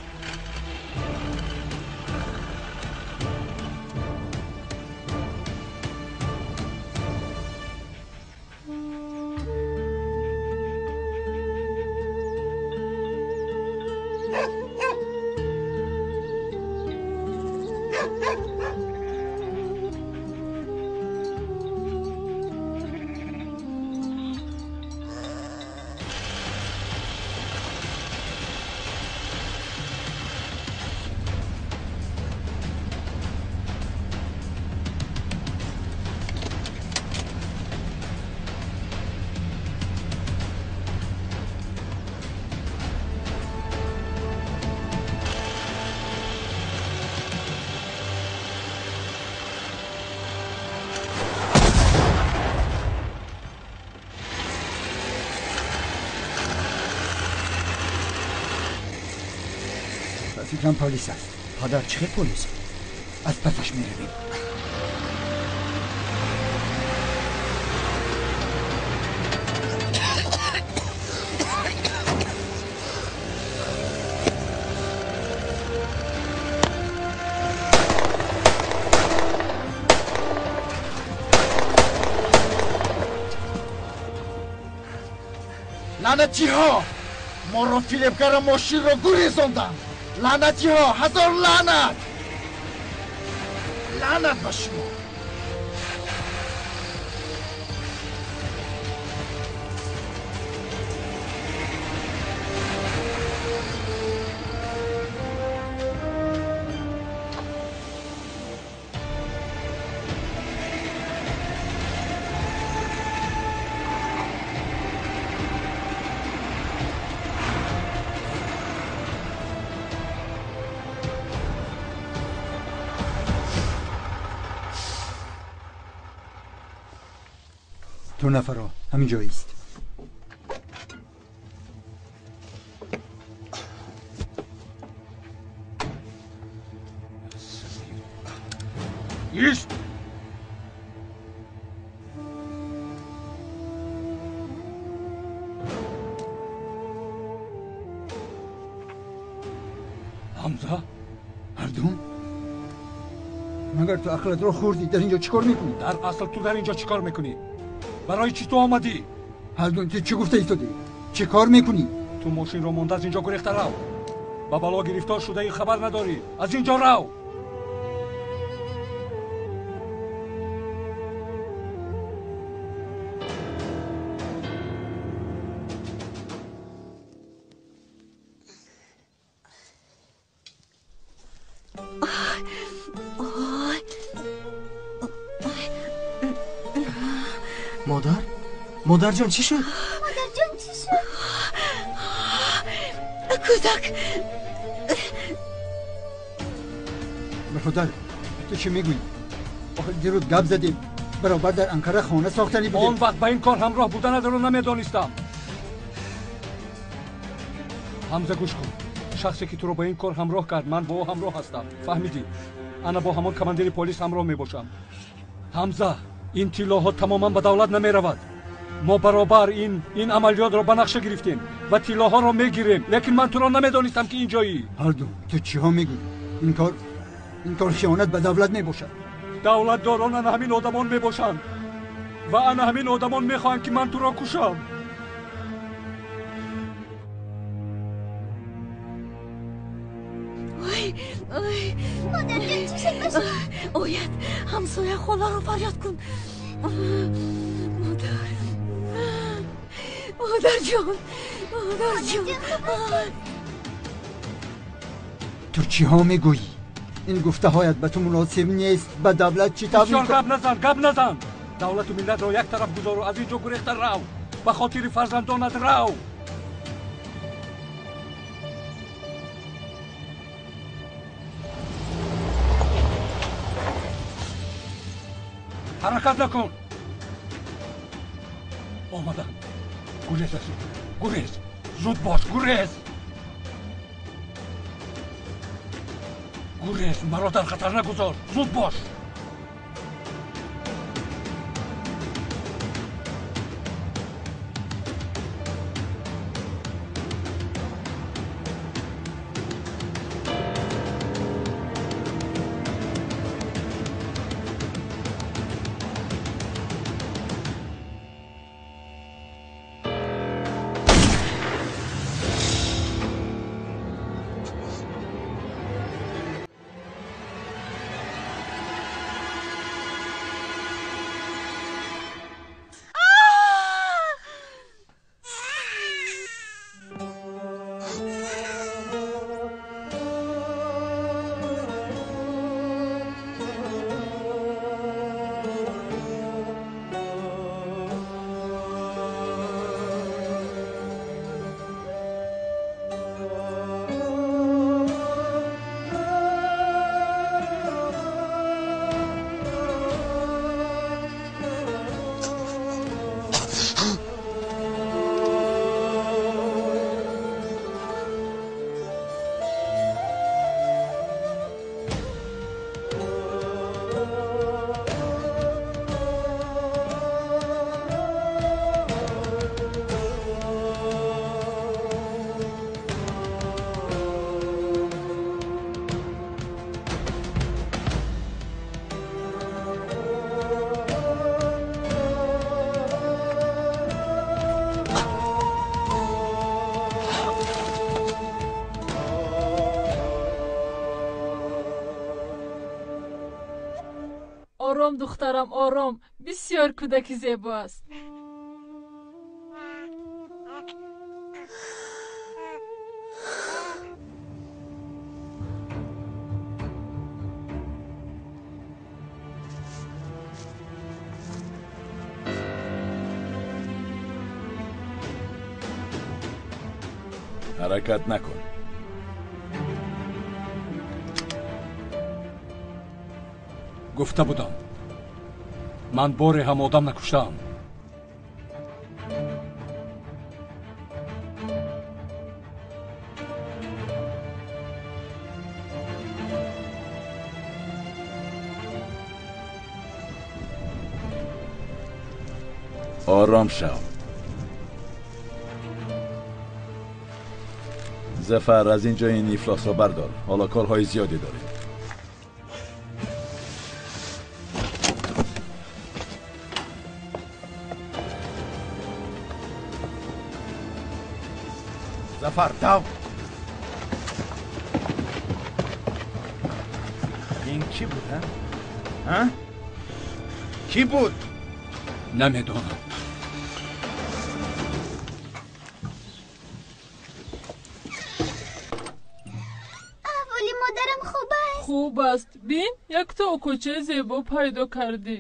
فکرم پلیس است. падар, чӣ хел полис? Аз пасаш меравем. Лаънатиҳо моро фиреб карда, мошинро гурезонданд. Лаънатиҳо, ҳазор лаънат, лаънат ба шумо. Ду нафаро ҳамин ҷо ист. Ист! Ҳамза? Ҳардум, магар ту ақлатро хӯрдӣ? Дар ин ҷо чӣ кор мекунӣ? Дар асл ту дар ин ҷо чӣ кор мекунӣ? Барои чӣ ту омадӣ? Ҳардун, ту чӣ гуфта истодӣ? Чӣ кор мекунӣ? Ту мошинро монда аз ин ҷо гурехта рав. Ба бало гирифтор шудаи хабар надорӣ. Аз ин ҷо рав. Модар, модарҷон, чӣ шуд? Модарҷон, чӣ шуд? Кӯдак. Бародар, ту чӣ мегӯӣ? Охир дирӯз гап задем, баробар дар Анкара хона сохтанӣ будем. Он вақт ба ин кор ҳамроҳ буданатро намедонистам. Ҳамза, гӯш кун. Шахсе ки туро ба ин кор ҳамроҳ кард, ман бо ӯ ҳамроҳ ҳастам. Фаҳмидӣ? Ана бо ҳамон командири полис ҳамроҳ мебошам. Ҳамза, ин тиллоҳо тамоман ба давлат намеравад. Мо баробар ин амалиётро ба нақша гирифтем ва тиллоҳоро мегирем, лекин ман туро намедонистам, ки ин ҷоӣ. Ҳардум, ту чиҳо мегӯӣ? Ин кор хиёнат ба давлат мебошад. Давлатдорон ана ҳамин одамон мебошанд. Ва ана ҳамин одамон мехоҳанд, ки ман туро кушам. Модарҷон, чӣ шуд ба шумо? Ояд, ҳамсоя холаро фарёд кун. Модар, модарҷон, модарҷон. Ту чиҳо мегӯӣ? Ин гуфтаҳоят ба ту муносиб нест. Ба давлат чӣ тавр? Бисёр гап назан, гап назан. Давлату миллатро як тараф гузору аз ин ҷо гурехта рав. Ба хотири фарзандонат рав. Ҳаракат накун. Омадам. Гурез аз ин ҷо, гурез. Зуд бош, гурез. Гурез, маро дар хатар нагузор. Зуд бош. Ором, духтарам, ором. Бисёр кӯдаки зебо аст. Ҳаракат накун. Гуфта будам, ман боре ҳам одам накуштаам. Ором шав. Зафар, аз ин ҷо ин ифлосро бардор. Ҳоло корҳои зиёде дорем. Зафар, дав! Ин кӣ буд, ҳа? Ҳа? Кӣ буд? Намедонам. Аҳволи модарам хуб аст? Хуб аст. Бин, якто окочаи зебо пайдо кардӣ.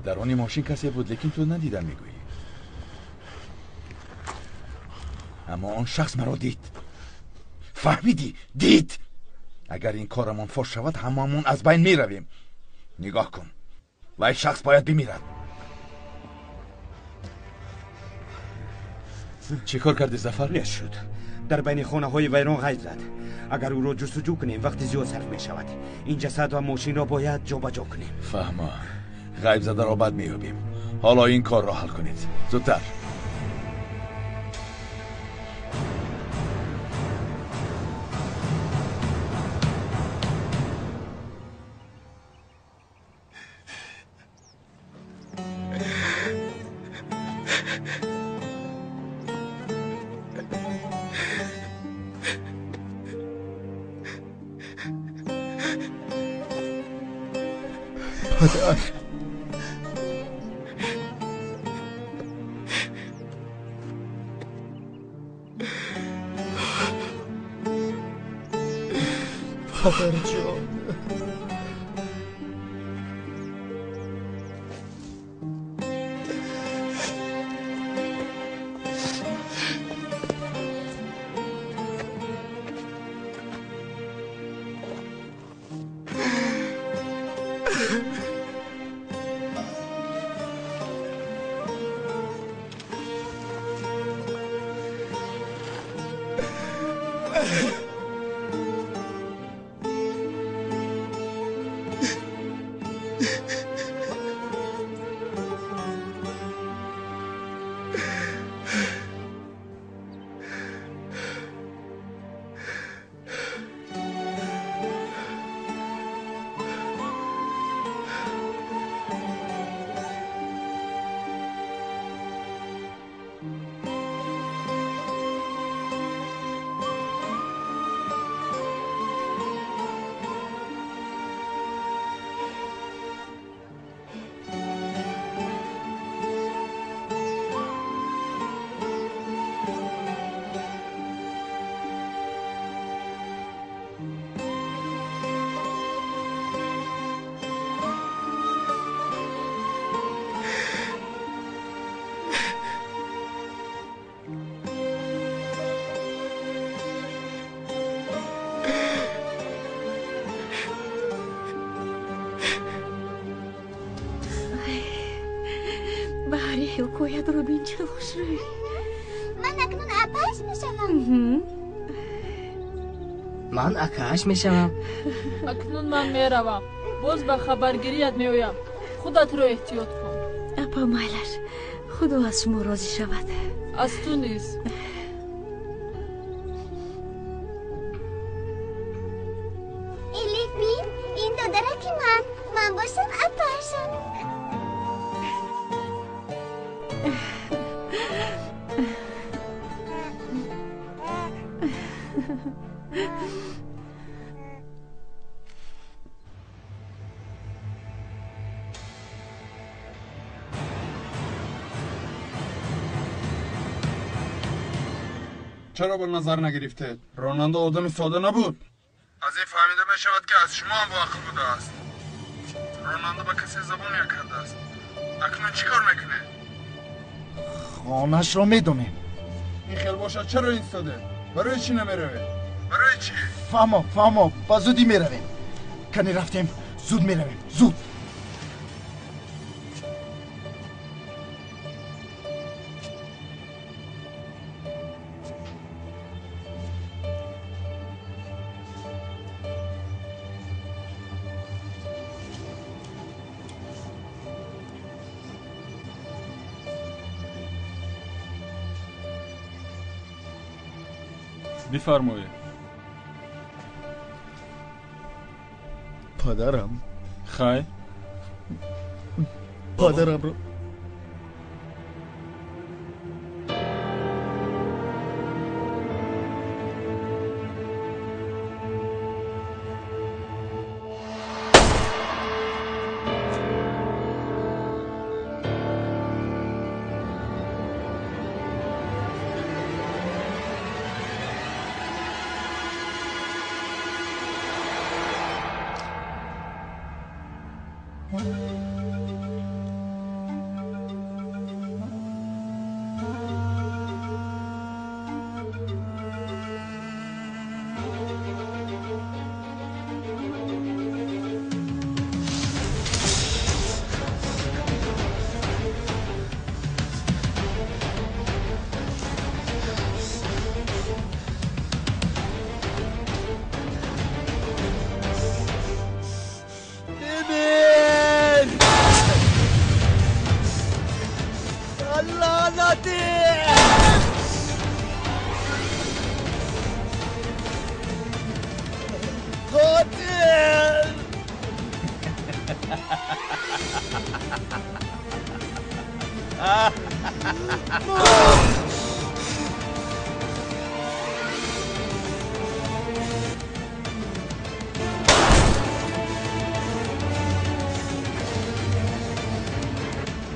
Даруни мошин касе буд, лекин ту надидам мегӯӣ. Аммо он шахс маро дид. Фаҳмидӣ? Дид. Агар ин корамон фош шавад, ҳамамон аз байн меравем. Нигоҳ кун, вай шахс бояд бимирад. Чӣ кор кардӣ, Зафар? Нест шуд. Дар байни хонаҳои вайрон ғайб зад. Агар ӯро ҷустуҷӯ кунем, вақти зиёд сарф мешавад. Ин ҷасад ва мошинро бояд ҷобаҷо кунем. Фаҳмо, ғайб задаро бад меёбем. Ҳоло ин корро ҳал кунед. Зудтар. Падар, падарҷон, ҳикоят ро бин, чӣ хушрӯй. Ман акнун апааш мешавам. Ман акааш мешавам. Акнун ман меравам, боз ба хабаргирият меоям. Худатро эҳтиёт кун. Апа, майлаш, худо аз шумо розӣ шавад. Аз ту низ. Элиф, бин, ин додараки ман. Ман бошам апаашам. Чаро ба назар нагирифтед? Ронанда одами сода набуд. Аз ин фаҳмида мешавад, ки аз шумо ҳам боақл будааст. Ронанда ба касе забон як кардааст. Акнун чӣ кор мекунед? Хонаашро медонем. Ин хел бошад, чаро истодед? Барои чӣ намеравед? Барои чӣ? Фаҳмо, фаҳмо, ба зудӣ меравем. Кани рафтем, зуд меравем, зуд. Бифармоед. Падарам. Хай. Падарамро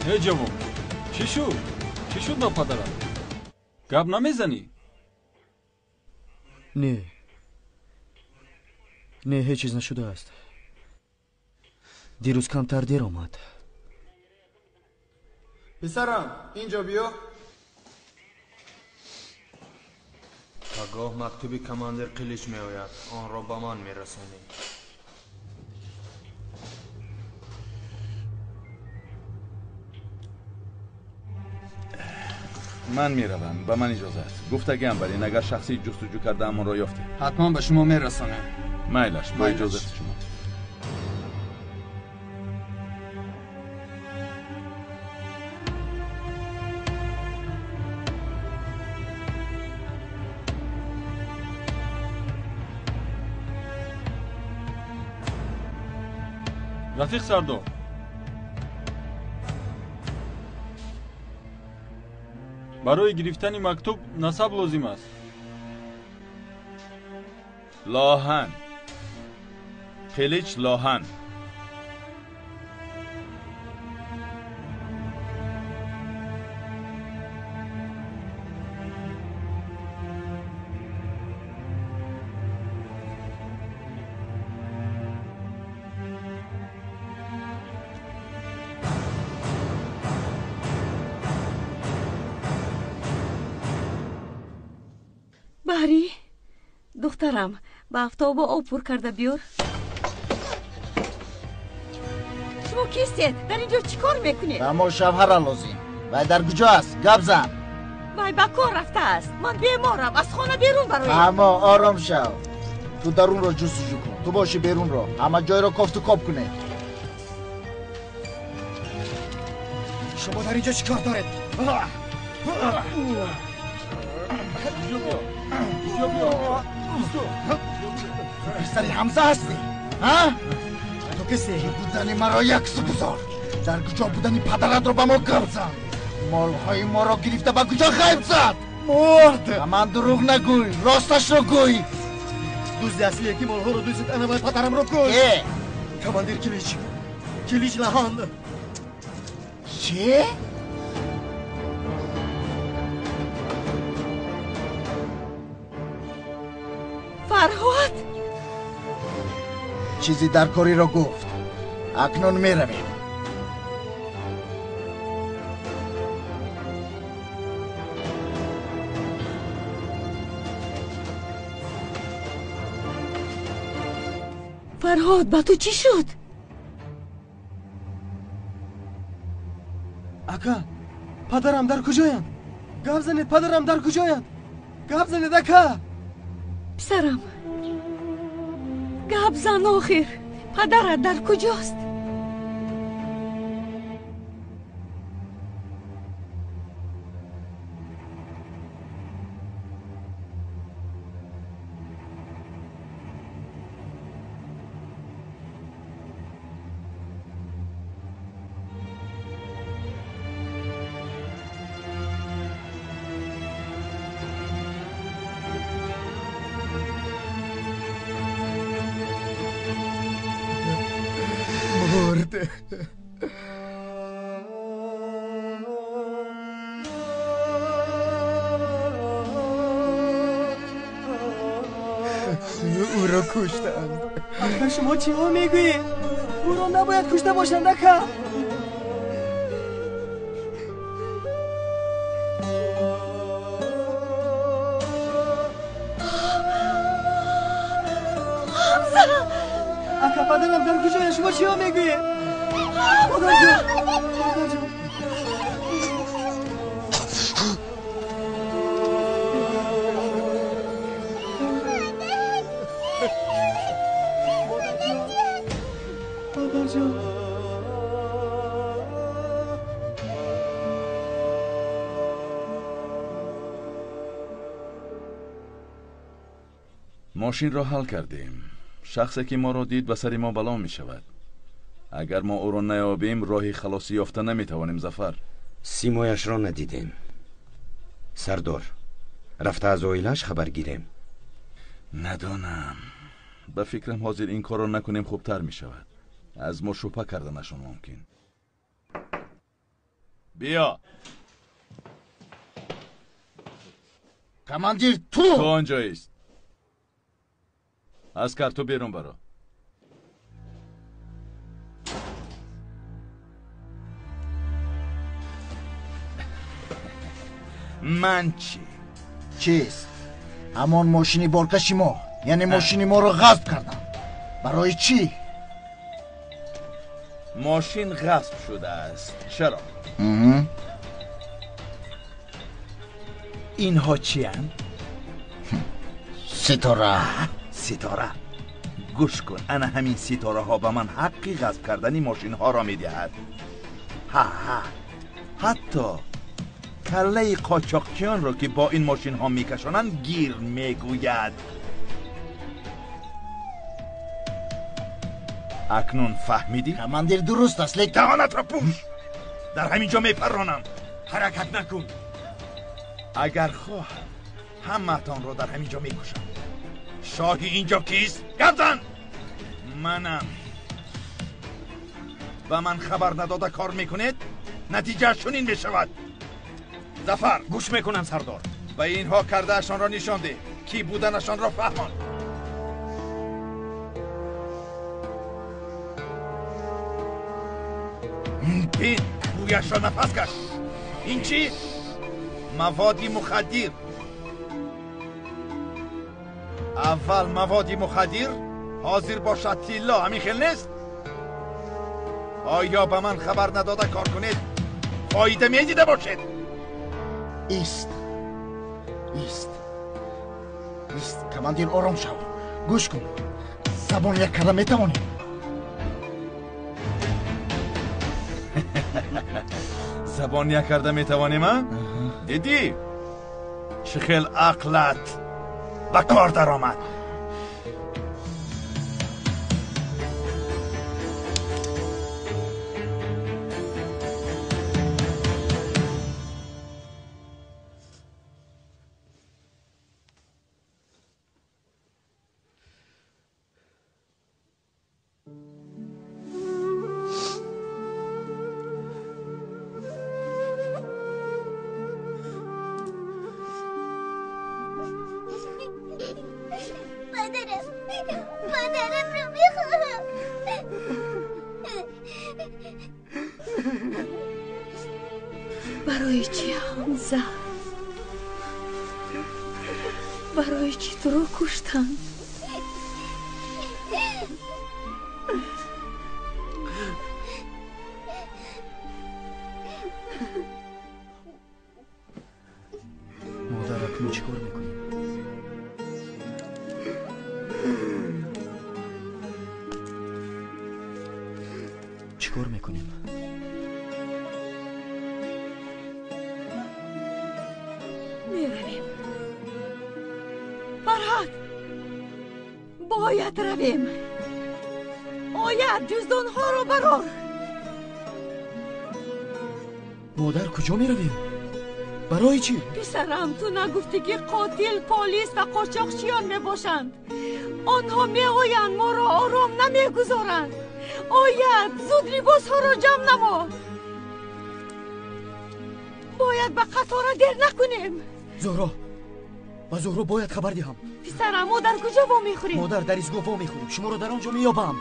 Эй ҷавон, чӣ шуд? Чӣ шуд ба падарат? Гап намезанӣ? Не, не, ҳеҷ чиз нашудааст. Дирӯз камтар дер омад. Писарам, инҷо биё. Пагоҳ мактуби командир Қилич меояд, онро ба ман мерасонӣ. Ман меравам, ба ман иҷоза аст. Гуфтагиам барин, агар шахси ҷустуҷӯ кардаам онро ёфтем. Ҳатман ба шумо мерасонем. Майлаш, бо иҷозати шумо. Рафиқ сардор, барои гирифтани мактуб насаб лозим аст. Лоҳан, Қилич Лоҳан. Баҳрӣ, духтарам, ба афтоба об пур карда биёр. Шумо кистед? Дар ин ҷо чӣ кор мекунед? Ба мо шавҳара лозим. Вай дар куҷо аст? Гап зан. Вай ба кор рафтааст. Ман беморам, аз хона берун бароям. Фаҳмо, ором шав. Ту дарунро ҷустуҷӯ кун, ту боши берунро. Ҳама ҷойро кофту коб кунед. Шумо дар ин ҷо чӣ кор доред? Писари Ҳамза ҳастӣ? Ҳа? Ту кисти? Ки будани маро яксу гузор. Дар куҷо будани падаратро ба мо гап зан. Молҳои моро гирифта ба куҷо ғайб зад? Мурд! Ба ман дурӯғ нагӯй, росташро гӯй. Дузди аслие ки молҳоро дуздид, ана вай падарамро кушт. Э? Командир Килич. Килич Лаҳан. Чӣ? Фарҳод! Чизи даркориро гуфт. Акнун меравем. Фарҳод, ба ту чӣ шуд? Ака, падарам дар куҷоянд? Гап занед, падарам дар куҷоянд? Гап занед, ака! Писарам, гап зан охир. Падарат дар куҷост? Ӯро куштанд. Ака, шумо чиҳо мегӯед? Ӯро набояд кушта бошанд, ака. Ҳамза! Ака, падарам дар куҷоянд? Шумо чиҳо мегӯед? Модарҷон! Модарҷон! Модарҷон! Мошинро ҳал кардем. Шахсе ки моро дид ба сари мо бало мешавад. Агар мо ӯро наёбем, роҳи халосӣ ёфта наметавонем, Зафар. Симояшро надидем. Сардор, рафта аз оилааш хабар гирем. Надонам. Ба фикрам ҳозир ин корро накунем хубтар мешавад. Аз мо шубҳа карданашон мумкин. Биё. Командир, ту! Ту он ҷоист. Аскар, ту берун баро. Ман чӣ? Чист? Ҳамон мошини боркаши мо, яъне мошини моро ғасб карданд. Барои чӣ? Мошин ғасб шудааст. Чаро? Инҳо чиянд? Ситора. Ситора. Гӯш кун, ана ҳамин ситораҳо ба ман ҳаққи ғасб кардани мошинҳоро медиҳад. Ҳа ҳа. Ҳатто каллаи қочоқчиёнро ки бо ин мошинҳо мекашонанд гир мегӯяд. Акнун фаҳмидӣ? Командир, дуруст аст, лекин даҳонатро пӯш. Дар ҳамин ҷо мепарронам. Ҳаракат накун. Агар хоҳам ҳамаатонро дар ҳамин ҷо мекушам. Шоҳи ин ҷо кист? Гап зан! Манам. Ба ман хабар надода кор мекунед, натиҷааш чунин мешавад. Зафар, гӯш мекунам, сардор. Ба инҳо кардаашонро нишон деҳ, кӣ буданашонро фаҳмон. Бин, бӯяшро нафас каш. Ин чӣ? Маводи мухаддир. Аввал маводи мухаддир, ҳозир бошад тилло. Ҳамин хел нест? Оё ба ман хабар надода кор кунед, фоида медида бошед? Ист, ист, ист. Командир, ором шав. Гӯш кун, забон як карда метавонем. Забон як карда метавонем, а? Дидӣ чӣ хел ақлат ба кор даромад. مادرم رو میخواهم. برای چی حمزه؟ برای چی تو رو کشتن؟ مادر، اکنون چیکار میکنی؟ چیکار میکنیم؟ میرویم فرهاد، باید رویم. آید جزدانها رو برار. مادر، کجا میرویم؟ برای چی؟ پسرم، تو نگفتی که قاتل پلیس و قاچاقچیان میباشند؟ آنها میآیند، ما را آرام نمیگذارند. آید زود لباس ها را جمع نما. باید به قطار دیر نکنیم. زهرا، با زهرا باید خبر دهم. پسرم، ما در کجا وا میخوریم؟ مادر، در ایستگاه وا میخوریم. شما را در آنجا مییابم.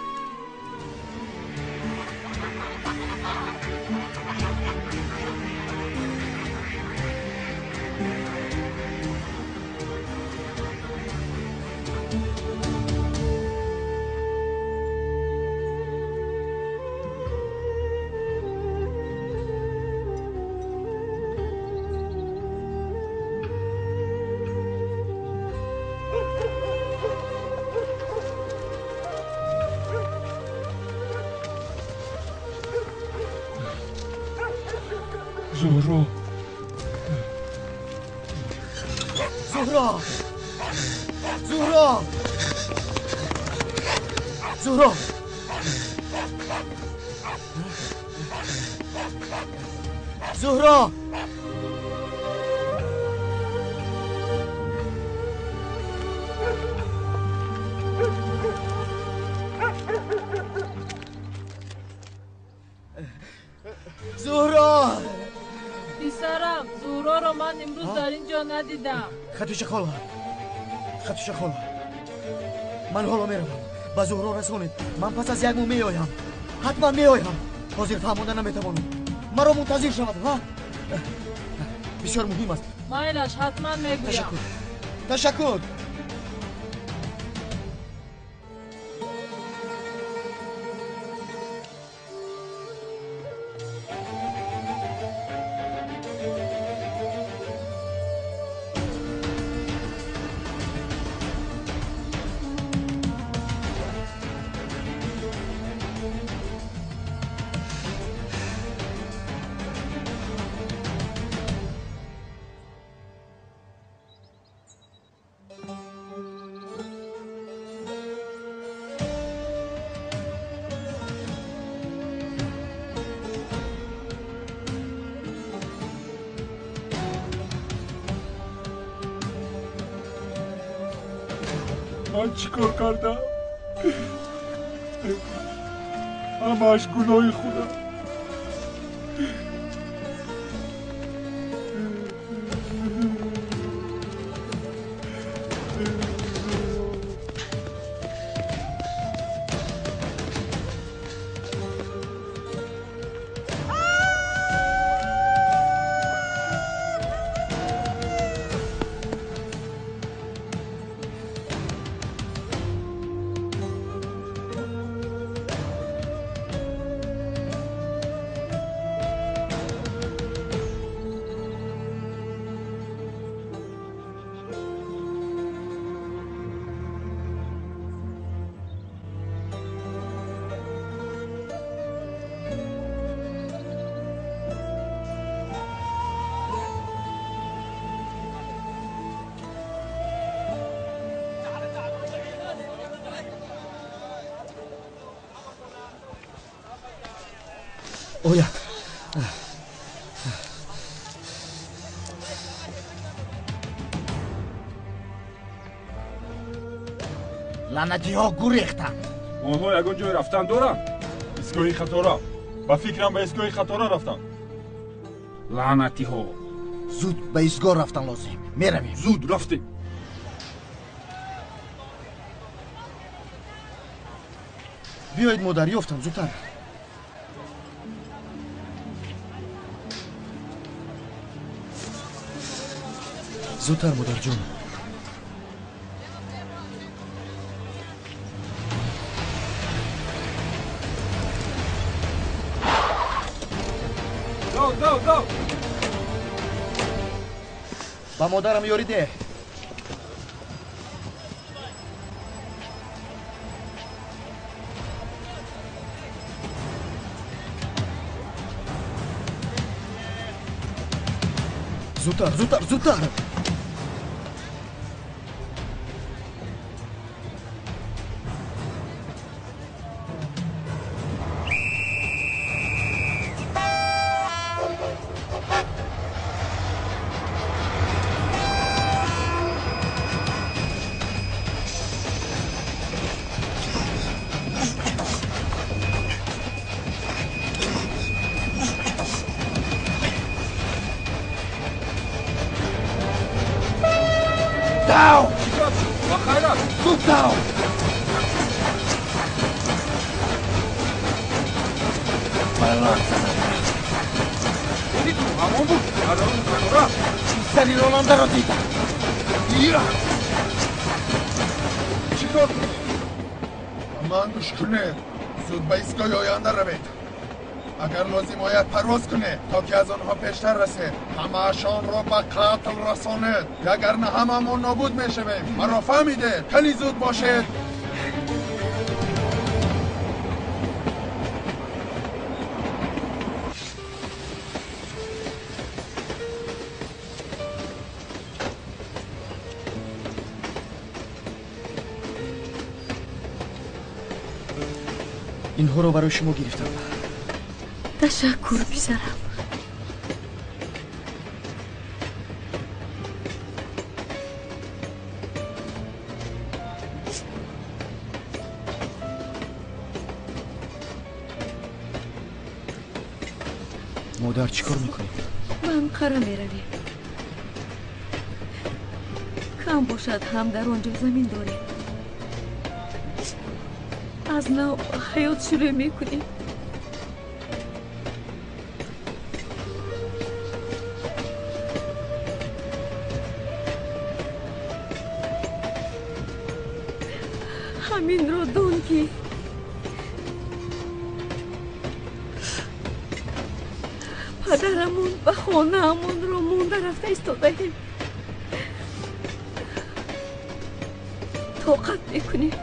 زهرا، زهرا، زهرا، زهرا. Зуҳро! Зуҳро! Писарам, Зуҳроро ман имрӯз дар ин ҷо надидам. Хатиша хола, Хатиша хола, ман ҳоло меравам. Ба Зуҳро расонед. Ман пас аз як моҳ меоям. Ҳатман меоям. Ҳозир фаҳмонда наметавонам. Маро мунтазир шавад, ҳа? Бисёр муҳим аст. Майлаш, ҳатман мегӯям. Ташаккур. Ташаккур. Ман чӣ кор кардам? Ҳамааш гуноҳи худам. Ояд. Лаънатиҳо гурехтанд. Онҳо ягон ҷой рафтан доранд? Истгоҳи Қатора. Ба фикрам ба истгоҳи Қатора рафтанд. Лаънатиҳо. Зуд ба истгоҳ рафтан лозим. Меравем. Зуд рафтем. Биёед, модар, ёфтам, зудтар. Зудтар, модарҷон. Дав, дав, дав! Ба модарам ёрӣ деҳ. Зудтар, зудтар, зудтар! ҳамаашонро ба қатл расонед, агарна ҳамамон нобуд мешавем. Маро фаҳмидед? Хеле зуд бошед. Инҳоро барои шумо гирифтам. Ташаккур, писарам. Модар, чӣ кор мекунем? Ба Анқара меравем. Кам бошад ҳам дар он ҷо замин дорем. Аз нав ҳаёт шурӯъ мекунем. Ҳаминро дон ки падарамон ба хонаамонро монда рафта истодаем. Тоқат мекунем.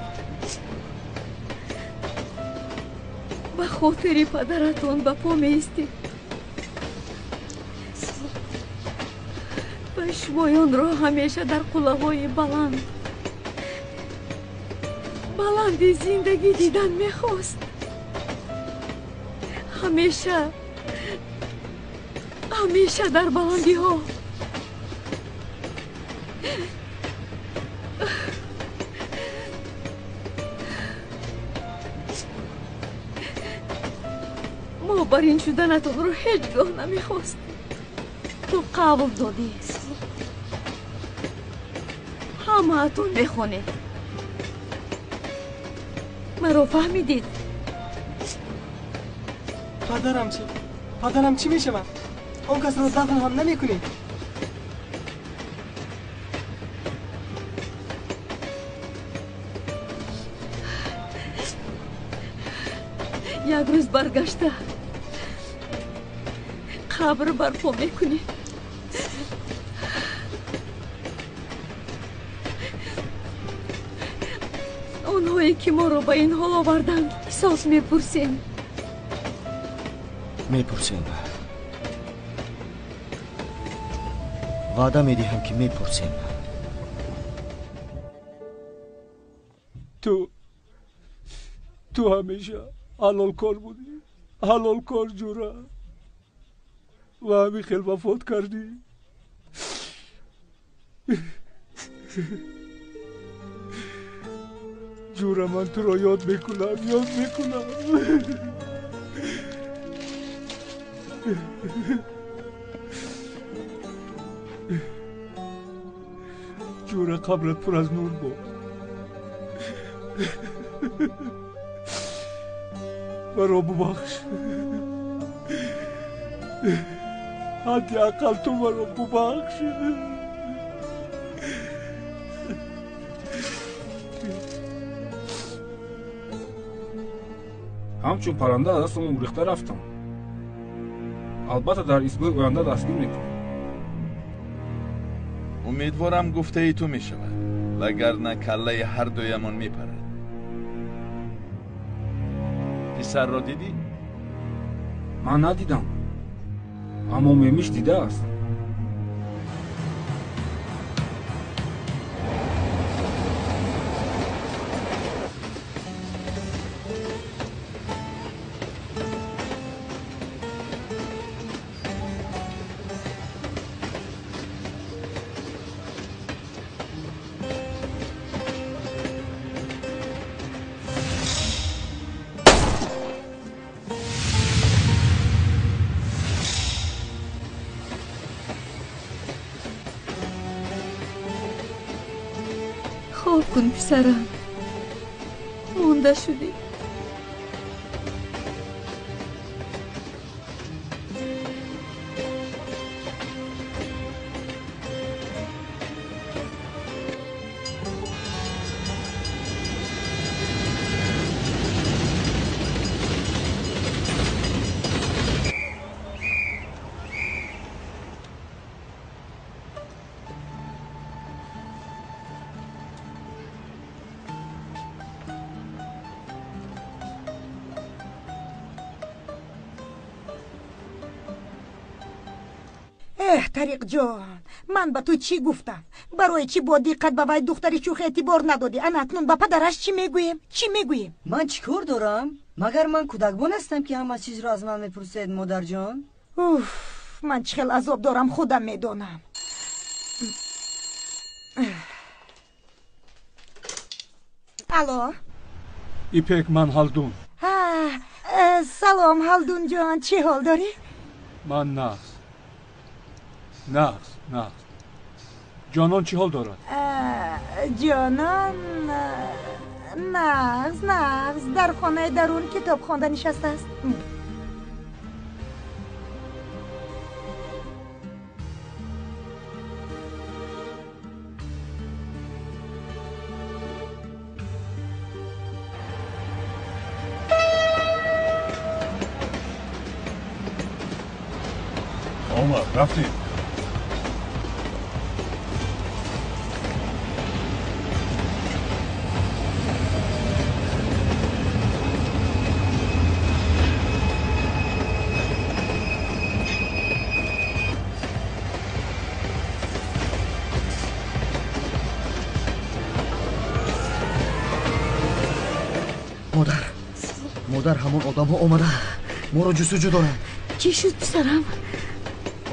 Ба хотири падаратон ба по меистем. Ва шумоёнро ҳамеша дар қуллаҳои баланд баланди зиндагӣ дидан мехост. Ҳамеша ҳамеша дар баландиҳо. Мо бар ин шуданатонро ҳеҷ гоҳ намехостем. Ту қавл додӣ. Ҳамаатон мехонед. Маро фаҳмидед? Падарам чӣ? Падарам чӣ мешавад? Он касро дафн ҳам намекунӣ? Як рӯз баргашта қабр барпо мекунӣ. Онҳое ки моро ба ин ҳол оварданд ҳисоб мепурсем. Мепурсем. Ваъда медиҳам ки мепурсем. Ту ҳамеша ҳалолкор будӣ, ҳалолкор ҷура, ва ҳамин хел вафот кардӣ. Ҷура, ман туро ёд мекунам, ёд мекунам. Ҷура, қабрат пур аз нур бод. Маро бубахш. Ҳадди ақал ту маро бубахш. Ҳамчун парранда аз дастам гурехта рафтам. Албатта дар истгоҳи оянда дастгир мекунам. Умедворам гуфтаи ту мешавад, вагарна каллаи ҳардуямон мепарад. Писарро дидӣ? Ман надидам, аммо Мемиш дидааст. Хоб кун, писарам. Монда шудӣ. Эҳ, Тариқҷон, ман ба ту чӣ гуфтам? Барои чӣ бо диққат ба вай духтари шӯх эътибор надодӣ? Ана акнун ба падараш чӣ мегӯем? Чӣ мегӯем? Ман чӣ кор дорам? Магар ман кӯдакбон ҳастам, ки ҳама чизро аз ман мепурсед, модарҷон? Уф, ман чӣ хел азоб дорам, худам медонам. Алло? Ипек, ман Ҳалдун. Салом, Ҳалдунҷон, чӣ ҳол дорӣ? Ман нағз. Нағз, нағз. Ҷонон чӣ ҳол дорад? Ҷонон нағз, нағз. Дар хонаи дарун китоб хонда нишастааст. Омад, рафтем. Модар, модар, ҳамон одамҳо омада моро ҷустуҷӯ доранд. Чӣ шуд, писарам?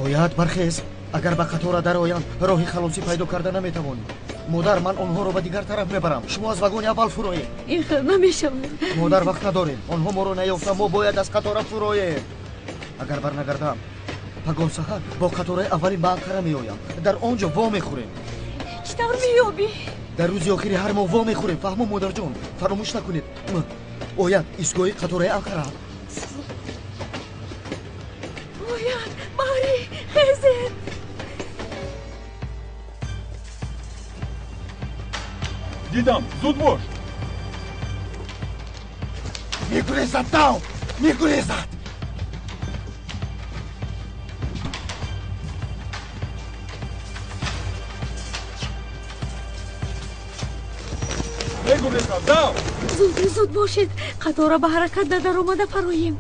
Ояд, бархез. Агар ба қатора дароянд, роҳи халосӣ пайдо карда наметавонӣ. Модар, ман онҳоро ба дигар тараф мебарам. Шумо аз вагони аввал фуроед. Ин хел намешавад. Модар, вақт надорем. Онҳо моро наёфта, мо бояд аз қатора фуроем. Агар барнагардам, пагоҳ саҳар бо қатораи аввалин ба Анқара меоям. Дар он ҷо во мехӯрем. Чӣ тавр меёбӣ? Дар рӯзи охири ҳар моҳ во мехӯрем. Фаҳмо, модарҷон, фаромӯш накунед. Ояд, истгоҳи қатораи Анқара. Ояд, Баҳрӣ, хезед. Дидам, зуд бош. Мегурезад, дав, мегурезад. Мегурезад, дав. Зуд, зуд бошед. Қатора ба ҳаракат надаромада фароем.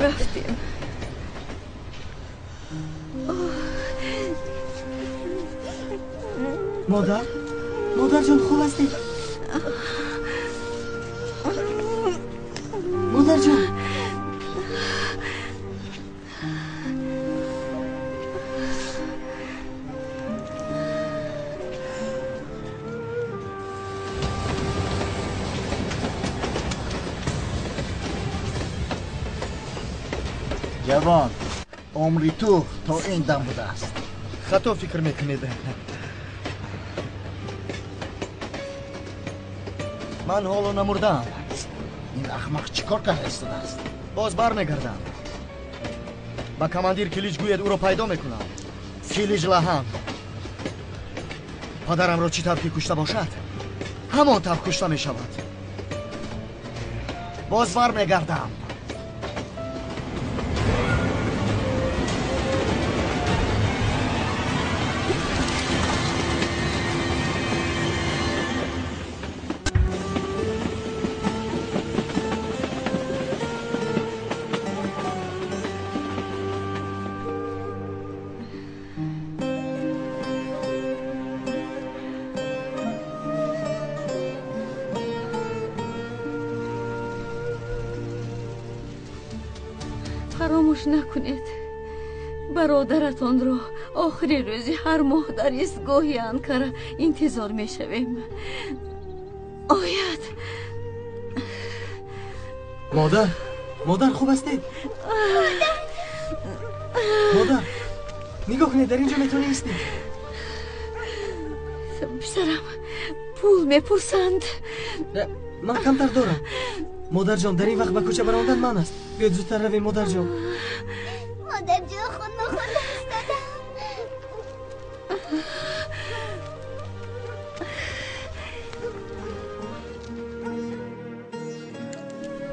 Рафтем. Модар, модарҷон, хуб ҳастед? Модарҷон. Ҷавон, умри ту то ин дам будааст. Хато фикр мекунед. Ман ҳоло намурдаам. Ин аҳмақ чӣ кор карда истодааст? Боз бармегардам. Ба командир Килич гӯед, ӯро пайдо мекунам. Килич лаҳан. Падарамро чӣ тавр ки кушта бошад, ҳамон тавр кушта мешавад. Боз бармегардам. Фаромӯш накунед, бародаратонро охири рӯзи ҳар моҳ дар истгоҳи Анкара интизор мешавем. Ояд. Модар, модар, хуб ҳастед? Модар, нигоҳ кунед, дар ин ҷо метавонӣ истед. Писарам, пул мепурсанд. Ман камтар дорам. Модарҷон, дар ин вақт ба кӯча баромадан манъ аст. Биёед зудтар равем, модарҷон. Модарҷон, хун нахӯрда истодам.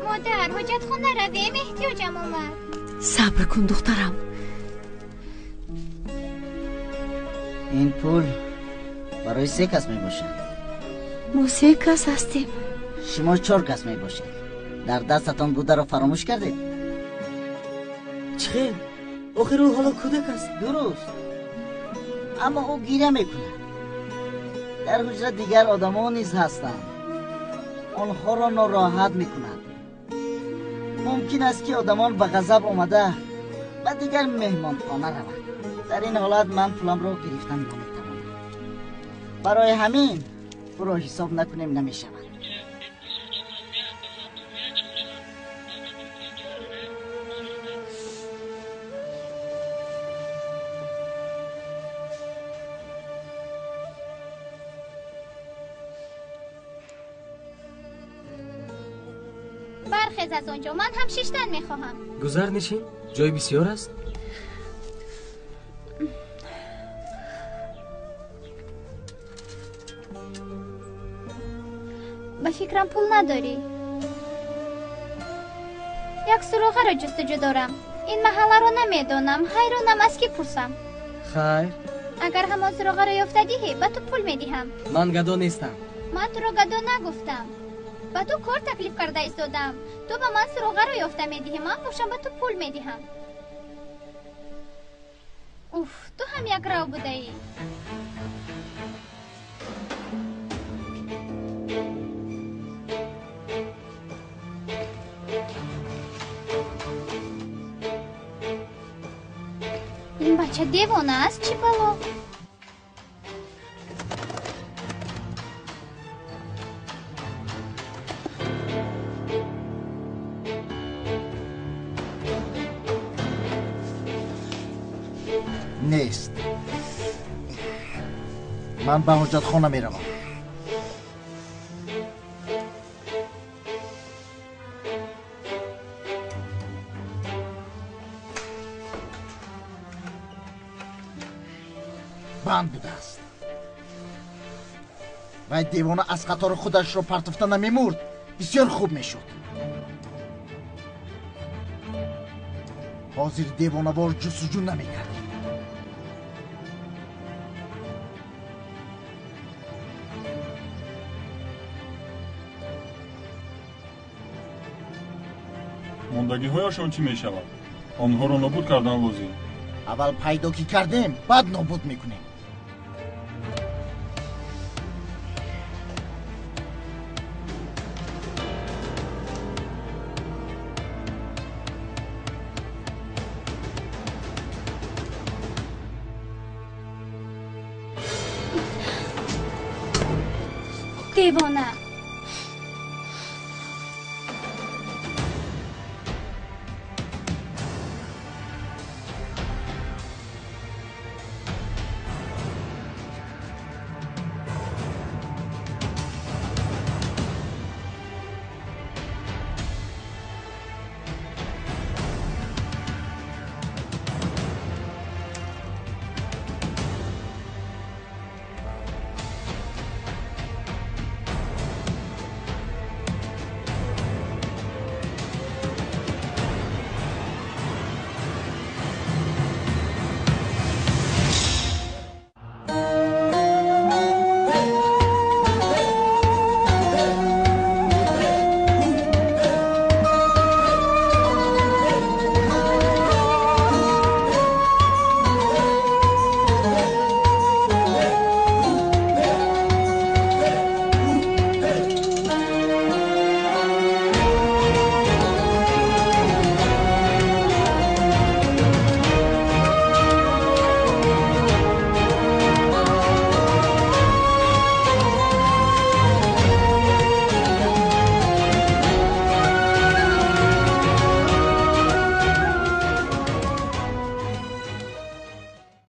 Модар, ҳоҷатхона равем, эҳтиёҷам омад. Сабр кун, духтарам. Ин пул барои се кас мебошад. Мо се кас ҳастем. Шумо чор кас мебошед. Дар дастатон бударо фаромӯш кардед? Чӣ хел? Охир ӯ ҳоло кӯдак аст. Дуруст, аммо ӯ гиря мекунад. Дар ҳуҷра дигар одамон низ ҳастанд. Онҳоро нороҳат мекунад. Мумкин аст, ки одамон ба ғазаб омада ба дигар меҳмонхона раванд. Дар ин ҳолат ман пуламро гирифтан наметавонам. Барои ҳамин ӯро ҳисоб накунем намешавад. Бархез аз он ҷо, ман ҳам шиштан мехоҳам. Гузар нишин, ҷой бисёр аст. Ба фикрам пул надорӣ. Як суроғаро ҷустуҷӯ дорам. Ин маҳалларо намедонам, ҳайронам аз кӣ пурсам. Хайр. Агар ҳамон суроғаро ёфта диҳӣ, ба ту пул медиҳам. Ман гадо нестам. Ман туро гадо нагуфтам. Ба ту кор таклиф карда истодам. Ту ба ман суроғаро ёфта медиҳӣ, ман бошам ба ту пул медиҳам. Уф, ту ҳам якрав будаӣ. Ин бача девона аст, чӣ бало? Нест. Ман ба ҳоҷатхона меравам. Банд будааст. Вай девона аз қатори худашро партофта намемурд, бисёр хуб мешуд. Ҳозир девонавор ҷустуҷӯ намекардем. Мондагиҳояшон чӣ мешавад? Онҳоро нобуд кардан лозим. Аввал пайдо ки кардем, баъд нобуд мекунем. Девона!